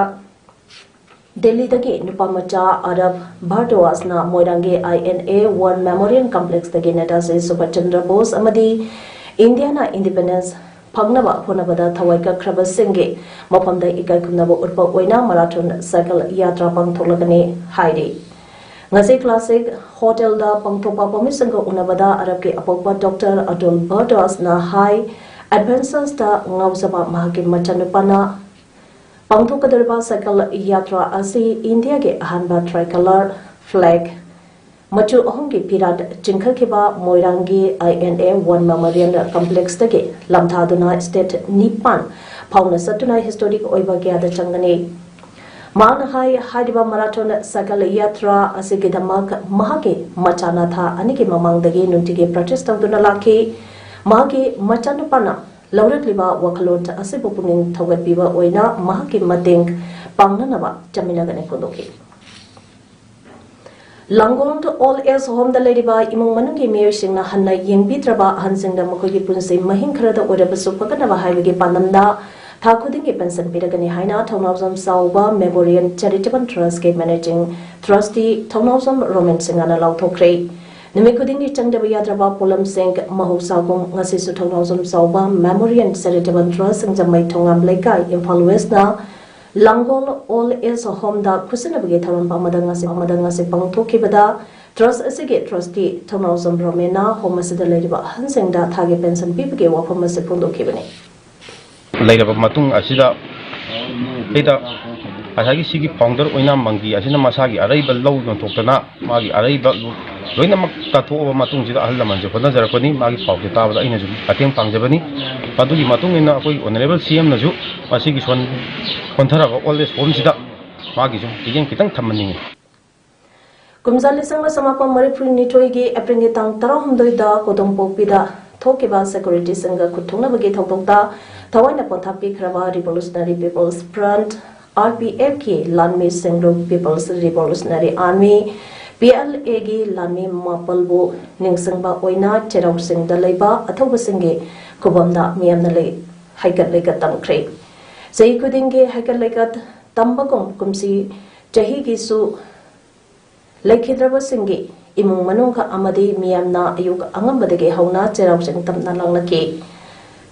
ꯗꯦꯜꯂꯤꯗꯒꯤ ꯅꯨꯄꯥ ꯃꯆꯥ ꯑꯔꯕ ꯚꯥꯔꯗ꯭ꯋꯥꯖꯅ ꯃꯣꯏꯔꯥꯡꯒꯤ I N A War Memorial Complexꯇꯒꯤ Netaji Subhash Chandra Bose ꯑꯃꯗꯤ ꯏꯟꯗꯤꯌꯥꯅ independence ꯐꯪꯅꯕ ꯍꯣꯠꯅꯕꯗ ꯊꯋꯥꯏ ꯀꯠꯈ꯭ꯔꯕꯁꯤꯡꯒꯤ ꯃꯐꯝꯗ ꯏꯀꯥꯏ ꯈꯨꯝꯅꯕ ꯎꯠꯄ ꯑꯣꯏꯅ marathon cycle ꯌꯥꯇ꯭ꯔꯥ ꯄꯥꯡꯊꯣꯛꯂꯒꯅꯤ ꯍꯥꯏꯔꯤ꯫ ꯉꯁꯤ Classic Hotelꯗ ꯄꯥꯡꯊꯣꯛꯄ ꯄꯥꯎꯃꯤꯁꯤꯡꯒ ꯎꯅꯕꯗ ꯑꯔꯕꯀꯤ ꯑꯄꯣꯛꯄ Doctor Atul Bhardwajꯅ ꯍꯥꯏ, adventuresꯇ ꯉꯥꯎꯖꯕ ꯃꯍꯥꯛꯀꯤ ꯃꯆꯥꯅꯨꯄꯥꯅ ꯄꯥꯡꯊꯣꯛꯀꯗꯧꯔꯤꯕ cycle ꯌꯥꯇ꯭ꯔꯥ ꯑꯁꯤ ꯏꯟꯗꯤꯌꯥꯒꯤ ꯑꯍꯥꯟꯕ tricolor flag ꯃꯆꯨ ꯑꯍꯨꯝꯒꯤ ꯐꯤꯔꯥꯠ ꯆꯤꯡꯈꯠꯈꯤꯕ ꯃꯣꯏꯔꯥꯡꯒꯤ I N A War Memorial Complexꯇꯒꯤ ꯂꯝꯊꯥꯗꯨꯅ state ꯅꯤꯄꯥꯟ ꯐꯥꯎꯅ ꯆꯠꯇꯨꯅ historic ꯑꯣꯏꯕ ꯀꯌꯥꯗ ꯆꯪꯒꯅꯤ꯫ ꯃꯍꯥꯛꯅ ꯍꯥꯏ, ꯍꯥꯏꯔꯤꯕ ꯃꯔꯥꯊꯣꯟ ꯁꯥꯏꯀꯜ ꯌꯥꯇ꯭ꯔꯥ ꯑꯁꯤꯒꯤꯗꯃꯛ ꯃꯍꯥꯛꯀꯤ ꯃꯆꯥꯅ ꯊꯥ ꯑꯅꯤꯒꯤ ꯃꯃꯥꯡꯗꯒꯤ ꯅꯨꯡꯇꯤꯒꯤ ꯄ꯭ꯔꯦꯛꯇꯤꯁ ꯇꯧꯗꯨꯅ ꯂꯥꯛꯈꯤ꯫ ꯃꯍꯥꯛꯀꯤ ꯃꯆꯥꯅꯨꯄꯥꯅ ꯂꯧꯔꯛꯂꯤꯕ ꯋꯥꯈꯜꯂꯣꯟ ꯑꯁꯤꯕꯨ ꯄꯨꯛꯅꯤꯡ ꯊꯧꯒꯠꯄꯤꯕ ꯑꯣꯏꯅ ꯃꯍꯥꯛꯀꯤ ꯃꯇꯦꯡ ꯄꯥꯡꯅꯅꯕ ꯆꯠꯃꯤꯟꯅꯒꯅꯤ ꯐꯣꯡꯗꯣꯛꯈꯤ꯫ ꯂꯥꯡꯒꯣꯜ ꯑꯣꯜ ꯑꯦꯖ ꯍꯣꯝꯗ ꯂꯩꯔꯤꯕ ꯏꯃꯨꯡ ꯃꯅꯨꯡꯒꯤ ꯃꯤꯑꯣꯏꯁꯤꯡꯅ ꯍꯟꯅ ꯌꯦꯡꯕꯤꯗ꯭ꯔꯕ ꯑꯍꯟꯁꯤꯡꯗ ꯃꯈꯣꯏꯒꯤ ꯄꯨꯟꯁꯤ ꯃꯍꯤꯡ ꯈꯔꯗ ꯑꯣꯏꯔꯕꯁꯨ ꯐꯒꯠꯅꯕ ꯍꯥꯏꯕꯒꯤ ꯄꯥꯟꯗꯝꯗ ꯊꯥ ꯈꯨꯗꯤꯡꯒꯤ ꯄꯦꯟꯁꯟ ꯄꯤꯔꯒꯅꯤ ꯍꯥꯏꯅ ꯊꯧꯅꯥꯎꯖꯝ ꯆꯥꯎꯕ ꯃꯦꯃꯣꯔꯤꯌꯦꯜ ꯆꯦꯔꯤꯇꯦꯕꯜ ꯇ꯭ꯔꯁꯀꯤ ꯃꯦꯅꯦꯖꯤꯡ ꯇ꯭ꯔꯁꯇꯤ ꯊꯧꯅꯥꯎꯖꯝ ꯔꯣꯃꯦꯟ ꯁꯤꯡꯍꯅ ꯂꯥꯎꯊꯣꯛꯈ꯭ꯔꯦ꯫ ꯅꯨꯃꯤꯠ ꯈꯨꯗꯤꯡꯒꯤ ꯆꯪꯗꯕ ꯌꯥꯗ꯭ꯔꯕ ꯄꯣꯠꯂꯝꯁꯤꯡ ꯃꯍꯧꯁꯥꯒꯨꯝ ꯉꯁꯤꯁꯨ ꯊꯧꯅꯥꯎꯖꯝ ꯆꯥꯎꯕ ꯃꯦꯃꯣꯔꯤꯌꯦꯜ ꯆꯦꯔꯤꯇꯦꯕꯜ ꯇ꯭ꯔꯁ ꯁꯤꯡꯖꯃꯩ ꯊꯣꯉꯥꯝ ꯂꯩꯀꯥꯏ, ꯏꯝꯐꯥꯜ ꯋꯦꯁꯅ ꯂꯥꯡꯒꯣꯜ ꯑꯣꯜ ꯑꯦꯖ ꯍꯣꯝꯗ ꯈꯨꯠꯁꯤꯟꯅꯕꯒꯤ ꯊꯧꯔꯝ ꯑꯃꯗ ꯉꯁꯤ, ꯑꯃꯗ ꯉꯁꯤ ꯄꯥꯡꯊꯣꯛꯈꯤꯕꯗ ꯇ꯭ꯔꯁ ꯑꯁꯤꯒꯤ ꯇ꯭ꯔꯁꯇꯤ ꯊꯧꯅꯥꯎꯖꯝ ꯔꯣꯃꯦꯟꯅ ꯍꯣꯝ ꯑꯁꯤꯗ ꯂꯩꯔꯤꯕ ꯑꯍꯟꯁꯤꯡꯗ ꯊꯥꯒꯤ ꯄꯦꯟꯁꯟ ꯄꯤꯕꯒꯤ ꯋꯥꯐꯝ ꯑꯁꯤ ꯐꯣꯡꯗꯣꯛꯈꯤꯕꯅꯤ꯫ ꯂꯩꯔꯕ ꯃꯇꯨꯡ ꯑꯁꯤꯗ ꯑꯩꯗ ꯉꯁꯥꯏꯒꯤ ꯁꯤꯒꯤ ꯐꯥꯎꯟꯗꯔ ꯑꯣꯏꯅꯥꯝ ꯃꯪꯒꯤ ꯑꯁꯤꯅ ꯃꯁꯥꯒꯤ ꯑꯔꯩꯕ ꯂꯧ ꯌꯣꯟꯊꯣꯛꯇꯅ ꯃꯥꯒꯤ ꯑꯔꯩꯕ ꯂꯣꯏꯅꯃꯛ ꯇꯥꯊꯣꯛꯑꯕ ꯃꯇꯨꯡꯁꯤꯗ ꯑꯍꯜ ꯂꯃꯟꯁꯦ ꯍꯣꯠꯅꯖꯔꯛꯄꯅꯤ꯫ ꯃꯥꯒꯤ ꯄꯥꯎꯁꯦ ꯇꯥꯕꯗ ꯑꯩꯅꯁꯨ ꯃꯇꯦꯡ ꯄꯥꯡꯖꯕꯅꯤ꯫ ꯑꯗꯨꯒꯤ ꯃꯇꯨꯡ ꯏꯟꯅ ꯑꯩꯈꯣꯏ ꯑꯣꯅꯔꯦꯕꯜ ꯁꯤ ꯑꯦꯝꯅꯁꯨ ꯃꯁꯤꯒꯤ ꯁꯣꯟ ꯁꯣꯟꯊꯔꯕ ꯑꯣꯜ ꯑꯦꯖ ꯍꯣꯝꯁꯤꯗ ꯃꯥꯒꯤꯁꯨ ꯃꯤꯠꯌꯦꯡ ꯈꯤꯇꯪ ꯊꯝꯍꯟꯅꯤꯡꯉꯤ꯫ ꯀꯨꯝꯖꯥ ꯂꯤꯁꯤꯡ ꯑꯃ ꯆꯃꯥꯄꯟ ꯃꯔꯤꯐꯨ ꯅꯤꯊꯣꯏꯒꯤ ꯑꯦꯄ꯭ꯔꯤꯜꯒꯤ ꯇꯥꯡ ꯇꯔꯥꯍꯨꯝꯗꯣꯏꯗ ꯀꯣꯗꯣꯝꯄꯣꯛꯄꯤꯗ ꯊꯣꯛꯈꯤꯕ ꯁꯦꯀ꯭ꯌꯨꯔꯤꯇꯤꯁꯤꯡꯒ ꯈꯨꯠ ꯊꯣꯛꯅꯕꯒꯤ ꯊꯧꯗꯣꯛꯇ ꯊꯋꯥꯏꯅ ꯄꯣꯟꯊꯥ ꯄꯤꯈ꯭ꯔꯕ Revolutionary People's Front, R P F ꯀꯤ ꯂꯥꯟꯃꯤ ꯁꯦꯡꯂꯨꯞ People's Revolutionary Army, P L A ꯒꯤ ꯂꯥꯟꯃꯤ ꯃꯥꯄꯜꯕꯨ ꯅꯤꯡꯁꯤꯡꯕ ꯑꯣꯏꯅ ꯆꯩꯔꯥꯎ ꯆꯤꯡꯗ ꯂꯩꯕ ꯑꯊꯧꯕꯁꯤꯡꯒꯤ ꯈꯨꯕꯝꯗ ꯃꯤꯌꯥꯝꯅ ꯂꯩ, ꯍꯩꯀꯠ ꯂꯩꯀꯠ ꯇꯝꯈ꯭ꯔꯦ꯫ ꯆꯍꯤ ꯈꯨꯗꯤꯡꯒꯤ ꯍꯩꯀꯠ ꯂꯩꯀꯠ ꯇꯝꯕꯒꯨꯝ ꯀꯨꯝꯁꯤ ꯆꯍꯤꯒꯤꯁꯨ ꯂꯩꯈꯤꯗ꯭ꯔꯕꯁꯤꯡꯒꯤ ꯏꯃꯨꯡ ꯃꯅꯨꯡ ꯑꯃꯗꯤ ꯃꯤꯌꯥꯝꯅ ꯑꯌꯨꯛ ꯑꯉꯟꯕꯗꯒꯤ ꯍꯧꯅ ꯆꯩꯔꯥꯎ ꯆꯤꯡ ꯇꯝꯅ ꯂꯥꯡꯂꯛꯈꯤ꯫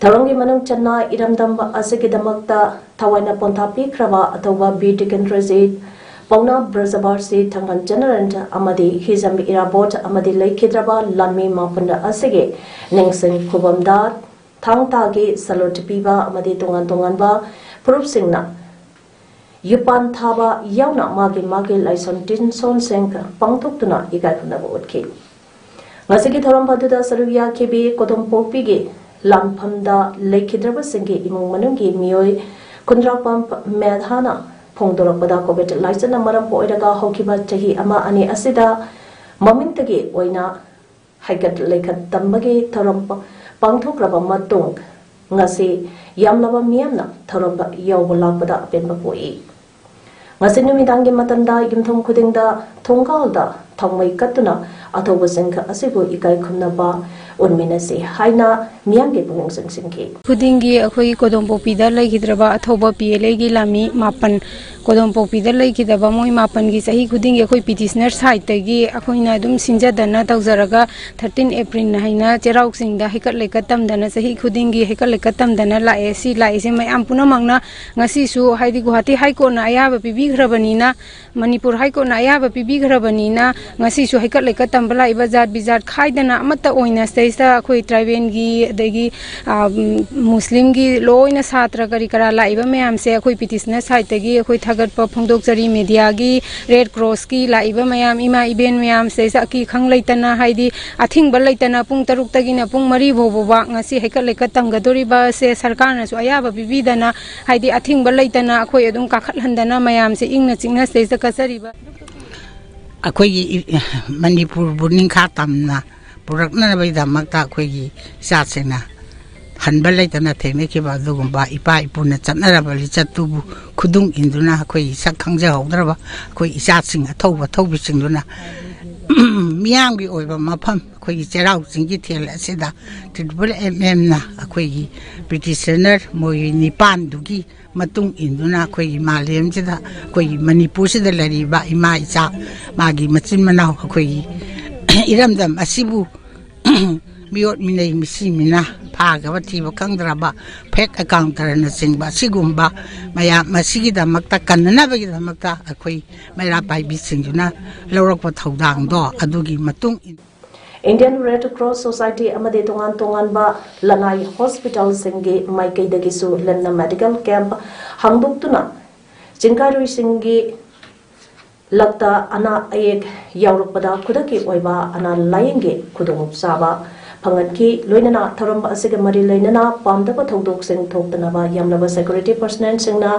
ꯊꯧꯔꯝꯒꯤ ꯃꯅꯨꯡ ꯆꯟꯅ ꯏꯔꯝꯗꯝ ꯑꯁꯤꯒꯤꯗꯃꯛꯇ ꯊꯋꯥꯏꯅ ꯄꯣꯟꯊꯥ ꯄꯤꯈ꯭ꯔꯕ ꯑꯊꯧꯕ ꯕꯤꯔ ꯇꯤꯀꯦꯟꯗ꯭ꯔꯖꯤꯠ, ꯄꯥꯎꯅꯥ ꯕ꯭ꯔꯖꯕꯥꯁꯤ, ꯊꯥꯡꯒꯜ ꯖꯦꯅꯔꯦꯜ ꯑꯃꯗꯤ ꯍꯤꯖꯝ ꯏꯔꯥꯕꯣꯠ ꯑꯃꯗꯤ ꯂꯩꯈꯤꯗ꯭ꯔꯕ ꯂꯥꯟꯃꯤ ꯃꯥꯄꯟ ꯑꯁꯤꯒꯤ ꯅꯤꯡꯁꯤꯡ ꯈꯨꯕꯝꯗ ꯊꯥꯡ ꯇꯥꯒꯤ ꯁꯂꯨꯠ ꯄꯤꯕ ꯑꯃꯗꯤ ꯇꯣꯉꯥꯟ ꯇꯣꯉꯥꯟꯕ ꯐꯨꯔꯨꯞꯁꯤꯡꯅ ꯌꯨꯄꯥꯟ ꯊꯥꯕ ꯌꯥꯎꯅ ꯃꯥꯒꯤ ꯃꯥꯒꯤ ꯂꯥꯏꯁꯣꯟ ꯇꯤꯟꯁꯣꯟꯁꯤꯡ ꯄꯥꯡꯊꯣꯛꯇꯨꯅ ꯏꯀꯥꯏ ꯈꯨꯝꯅꯕ ꯎꯠꯈꯤ꯫ ꯉꯁꯤꯒꯤ ꯊꯧꯔꯝ ꯑꯗꯨꯗ ꯁꯔꯨꯛ ꯌꯥꯈꯤꯕꯤ ꯀꯣꯗꯣꯝꯄꯣꯛꯄꯤꯒꯤ ꯂꯥꯟꯐꯝꯗ ꯂꯩꯈꯤꯗ꯭ꯔꯕꯁꯤꯡꯒꯤ ꯏꯃꯨꯡ ꯃꯅꯨꯡꯒꯤ ꯃꯤꯑꯣꯏ ꯈꯨꯟꯗ꯭ꯔꯥꯛꯄꯝ ꯃꯦꯙꯥꯅ ꯐꯣꯡꯗꯣꯔꯛꯄꯗ, COVID ꯂꯥꯏꯆꯠꯅ ꯃꯔꯝ ꯑꯣꯏꯔꯒ ꯍꯧꯈꯤꯕ ꯆꯍꯤ ꯑꯃ ꯑꯅꯤ ꯑꯁꯤꯗ ꯃꯃꯤꯡꯇꯒꯤ ꯑꯣꯏꯅ ꯍꯩꯀꯠ ꯂꯩꯀꯠ ꯇꯝꯕꯒꯤ ꯊꯧꯔꯝ ꯄ-, ꯄꯥꯡꯊꯣꯛꯈ꯭ꯔꯕ ꯃꯇꯨꯡ, ꯉꯁꯤ ꯌꯥꯝꯂꯕ ꯃꯤꯌꯥꯝꯅ ꯊꯧꯔꯝꯗ ꯌꯥꯎꯕ ꯂꯥꯛꯄꯗ ꯑꯄꯦꯟꯕ ꯄꯣꯛꯏ꯫ ꯉꯁꯤ ꯅꯨꯃꯤꯗꯥꯡꯒꯤ ꯃꯇꯝꯗ ꯌꯨꯝꯊꯣꯡ ꯈꯨꯗꯤꯡꯗ ꯊꯣꯡꯒꯥꯜꯗ ꯊꯥꯎꯃꯩ ꯀꯠꯇꯨꯅ ꯑꯊꯧꯕꯁꯤꯡ ꯑꯁꯤꯕꯨ ꯏꯀꯥꯏ ꯈꯨꯝꯅꯕ ꯎꯠꯃꯤꯟꯅꯁꯤ ꯍꯥꯏꯅ ꯃꯤꯌꯥꯝꯒꯤ ꯄꯨꯛꯅꯤꯡ ꯆꯤꯡꯁꯤꯟꯈꯤ꯫ ꯈꯨꯗꯤꯡꯒꯤ ꯑꯩꯈꯣꯏꯒꯤ ꯀꯣꯗꯣꯝꯄꯣꯛꯄꯤꯗ ꯂꯩꯈꯤꯗ꯭ꯔꯕ ꯑꯊꯧꯕ ꯄꯤ ꯑꯦꯜ ꯑꯦꯒꯤ ꯂꯥꯟꯃꯤ ꯃꯥꯄꯟ, ꯀꯣꯗꯣꯝꯄꯣꯛꯄꯤꯗ ꯂꯩꯈꯤꯗꯕ ꯃꯣꯏ ꯃꯥꯄꯟꯒꯤ ꯆꯍꯤ ꯈꯨꯗꯤꯡꯒꯤ ꯑꯩꯈꯣꯏ ꯄꯤꯇꯤꯁꯅꯔ ꯁꯥꯏꯠꯇꯒꯤ ꯑꯩꯈꯣꯏꯅ ꯑꯗꯨꯝ ꯁꯤꯟꯖꯗꯅ ꯇꯧꯖꯔꯒ, ꯊꯥꯔꯇꯤꯟ ꯑꯦꯄ꯭ꯔꯤꯜ ꯍꯥꯏꯅ ꯆꯩꯔꯥꯎ ꯆꯤꯡꯗ ꯍꯩꯀꯠ ꯂꯩꯀꯠ ꯇꯝꯗꯅ ꯆꯍꯤ ꯈꯨꯗꯤꯡꯒꯤ ꯍꯩꯀꯠ ꯂꯩꯀꯠ ꯇꯝꯗꯅ ꯂꯥꯛꯑꯦ꯫ ꯁꯤ ꯂꯥꯛꯏꯁꯦ ꯃꯌꯥꯝ ꯄꯨꯝꯅꯃꯛꯅ ꯉꯁꯤꯁꯨ, ꯍꯥꯏꯗꯤ ꯒꯨꯋꯥꯍꯥꯇꯤ ꯍꯥꯏ ꯀꯣꯔꯠꯅ ꯑꯌꯥꯕ ꯄꯤꯕꯤꯈ꯭ꯔꯕꯅꯤꯅ, ꯃꯅꯤꯄꯨꯔ ꯍꯥꯏ ꯀꯣꯔꯠꯅ ꯑꯌꯥꯕ ꯄꯤꯕꯤꯈ꯭ꯔꯕꯅꯤꯅ, ꯉꯁꯤꯁꯨ ꯍꯩꯀꯠ ꯂꯩꯀꯠ ꯇꯝꯕ ꯂꯥꯛꯏꯕ ꯖꯥꯠ ꯕꯤꯖꯥꯠ ꯈꯥꯏꯗꯅ ꯑꯃꯠꯇ ꯑꯣꯏꯅ ꯁꯤꯗꯩꯁꯤꯗ ꯑꯩꯈꯣꯏ ꯇ꯭ꯔꯥꯏꯕꯦꯜꯒꯤ, ꯑꯗꯒꯤ, ꯑ, ꯎꯝ, ꯃꯨꯁꯂꯤꯝꯒꯤ ꯂꯣꯏꯅ ꯁꯥꯇ꯭ꯔ ꯀꯔꯤ ꯀꯔꯥ ꯂꯥꯛꯏꯕ ꯃꯌꯥꯝꯁꯦ ꯑꯩꯈꯣꯏ ꯄꯤꯇꯤꯁꯅꯔ ꯁꯥꯏꯠꯇꯒꯤ ꯑꯩꯈꯣꯏ ꯊꯥꯒꯠꯄ ꯐꯣꯡꯗꯣꯛꯆꯔꯤ꯫ ꯃꯦꯗꯤꯌꯥꯒꯤ, ꯔꯦꯗ ꯀ꯭ꯔꯣꯁꯀꯤ ꯂꯥꯛꯏꯕ ꯃꯌꯥꯝ ꯏꯃꯥ ꯏꯕꯦꯟ ꯃꯌꯥꯝ ꯁꯤꯗꯩꯁꯤꯗ ꯑꯀꯤ ꯈꯪ ꯂꯩꯇꯅ, ꯍꯥꯏꯗꯤ ꯑꯊꯤꯡꯕ ꯂꯩꯇꯅ ꯄꯨꯡ ꯇꯔꯨꯛꯇꯒꯤꯅ ꯄꯨꯡ ꯃꯔꯤ ꯐꯥꯎꯕ ꯉꯁꯤ ꯍꯩꯀꯠ ꯂꯩꯀꯠ ꯇꯝꯒꯗꯣꯔꯤꯕꯁꯦ ꯁꯔꯀꯥꯔꯅꯁꯨ ꯑꯌꯥꯕ ꯄꯤꯕꯤꯗꯅ, ꯍꯥꯏꯗꯤ ꯑꯊꯤꯡꯕ ꯂꯩꯇꯅ ꯑꯩꯈꯣꯏ ꯑꯗꯨꯝ ꯀꯥꯈꯠꯍꯟꯗꯅ ꯃꯌꯥꯝꯁꯦ ꯏꯪꯅ ꯆꯤꯛꯅ ꯁꯤꯗꯩꯁꯤꯗ ꯀꯠꯆꯔꯤꯕ꯫ ꯑꯩꯈꯣꯏꯒꯤ ꯏ-, ꯃꯅꯤꯄꯨꯔꯕꯨ ꯅꯤꯡꯈꯥ ꯇꯝꯅ ꯄꯨꯔꯛꯅꯅꯕꯒꯤꯗꯃꯛꯇ ꯑꯩꯈꯣꯏꯒꯤ ꯏꯆꯥꯁꯤꯡꯅ ꯍꯟꯕ ꯂꯩꯇꯅ ꯊꯦꯡꯅꯈꯤꯕ ꯑꯗꯨꯒꯨꯝꯕ ꯏꯄꯥ ꯏꯄꯨꯅ ꯆꯠꯅꯔꯕ ꯂꯤꯆꯠꯇꯨꯕꯨ ꯈꯨꯗꯨꯡ ꯏꯟꯗꯨꯅ ꯑꯩꯈꯣꯏꯒꯤ ꯁꯛ ꯈꯪꯖꯍꯧꯗ꯭ꯔꯕ ꯑꯩꯈꯣꯏ ꯏꯆꯥꯁꯤꯡ ꯑꯊꯧꯕ ꯑꯊꯧꯕꯤꯁꯤꯡꯗꯨꯅ ꯃꯤꯌꯥꯝꯒꯤ ꯑꯣꯏꯕ ꯃꯐꯝ ꯑꯩꯈꯣꯏꯒꯤ ꯆꯩꯔꯥꯎ ꯆꯤꯡꯒꯤ ꯊꯦꯜ ꯑꯁꯤꯗ ꯇ꯭ꯔꯤꯄꯜ ꯑꯦꯝ ꯑꯦꯝꯅ ꯑꯩꯈꯣꯏꯒꯤ ꯄ꯭ꯔꯤꯇꯤꯁꯅꯔ ꯃꯣꯏ ꯅꯤꯄꯥꯟꯗꯨꯒꯤ ꯃꯇꯨꯡ ꯏꯟꯗꯨꯅ ꯑꯩꯈꯣꯏꯒꯤ ꯃꯥꯂꯦꯝꯁꯤꯗ, ꯑꯩꯈꯣꯏꯒꯤ ꯃꯅꯤꯄꯨꯔꯁꯤꯗ ꯂꯩꯔꯤꯕ ꯏꯃꯥ ꯏꯆꯥ, ꯃꯥꯒꯤ ꯃꯆꯤꯟ ꯃꯅꯥꯎ, ꯑꯩꯈꯣꯏꯒꯤ ꯏꯔꯝꯗꯝ ꯑꯁꯤꯕꯨ ꯃꯤꯑꯣꯠ ꯃꯤꯅꯩ ꯃꯤꯁꯤ ꯃꯤꯅꯥ ꯐꯥꯈ꯭ꯔꯕ ꯊꯤꯕ ꯈꯪꯗ꯭ꯔꯕ ꯐꯦꯛ ꯑꯦꯀꯥꯎꯟꯇꯔꯅꯆꯤꯡꯕ ꯑꯁꯤꯒꯨꯝꯕ ꯃꯌꯥꯝ ꯑꯁꯤꯒꯤꯗꯃꯛꯇ ꯀꯟꯅꯅꯕꯒꯤꯗꯃꯛꯇ ꯑꯩꯈꯣꯏ ꯃꯩꯔꯥ ꯄꯥꯏꯕꯤꯁꯤꯡꯗꯨꯅ ꯂꯧꯔꯛꯄ ꯊꯧꯗꯥꯡꯗꯣ ꯑꯗꯨꯒꯤ ꯃꯇꯨꯡ ꯏꯟ- Indian Red Cross Society ꯑꯃꯗꯤ ꯇꯣꯉꯥꯟ ꯇꯣꯉꯥꯟꯕ ꯂꯅꯥꯏ ꯍꯣꯁꯄꯤꯇꯥꯜꯁꯤꯡꯒꯤ ꯃꯥꯏꯀꯩꯗꯒꯤꯁꯨ ꯂꯟꯅ ꯃꯦꯗꯤꯀꯦꯜ ꯀꯦꯝꯞ ꯍꯥꯡꯗꯣꯛꯇꯨꯅ ꯆꯤꯡꯀꯥꯏꯔꯣꯏꯁꯤꯡꯒꯤ ꯂꯛꯇ ꯑꯅꯥ ꯑꯌꯦꯛ ꯌꯥꯎꯔꯛꯄꯗ ꯈꯨꯗꯛꯀꯤ ꯑꯣꯏꯕ ꯑꯅꯥ ꯂꯥꯌꯦꯡꯒꯤ ꯈꯨꯗꯣꯡꯆꯥꯕ ꯐꯪꯍꯟꯈꯤ꯫ ꯂꯣꯏꯅꯅ ꯊꯧꯔꯝ ꯑꯁꯤꯒ ꯃꯔꯤ ꯂꯩꯅꯅ ꯄꯥꯝꯗꯕ ꯊꯧꯗꯣꯛꯁꯤꯡ ꯊꯣꯛꯇꯅꯕ ꯌꯥꯝꯂꯕ security personnelꯁꯤꯡꯅ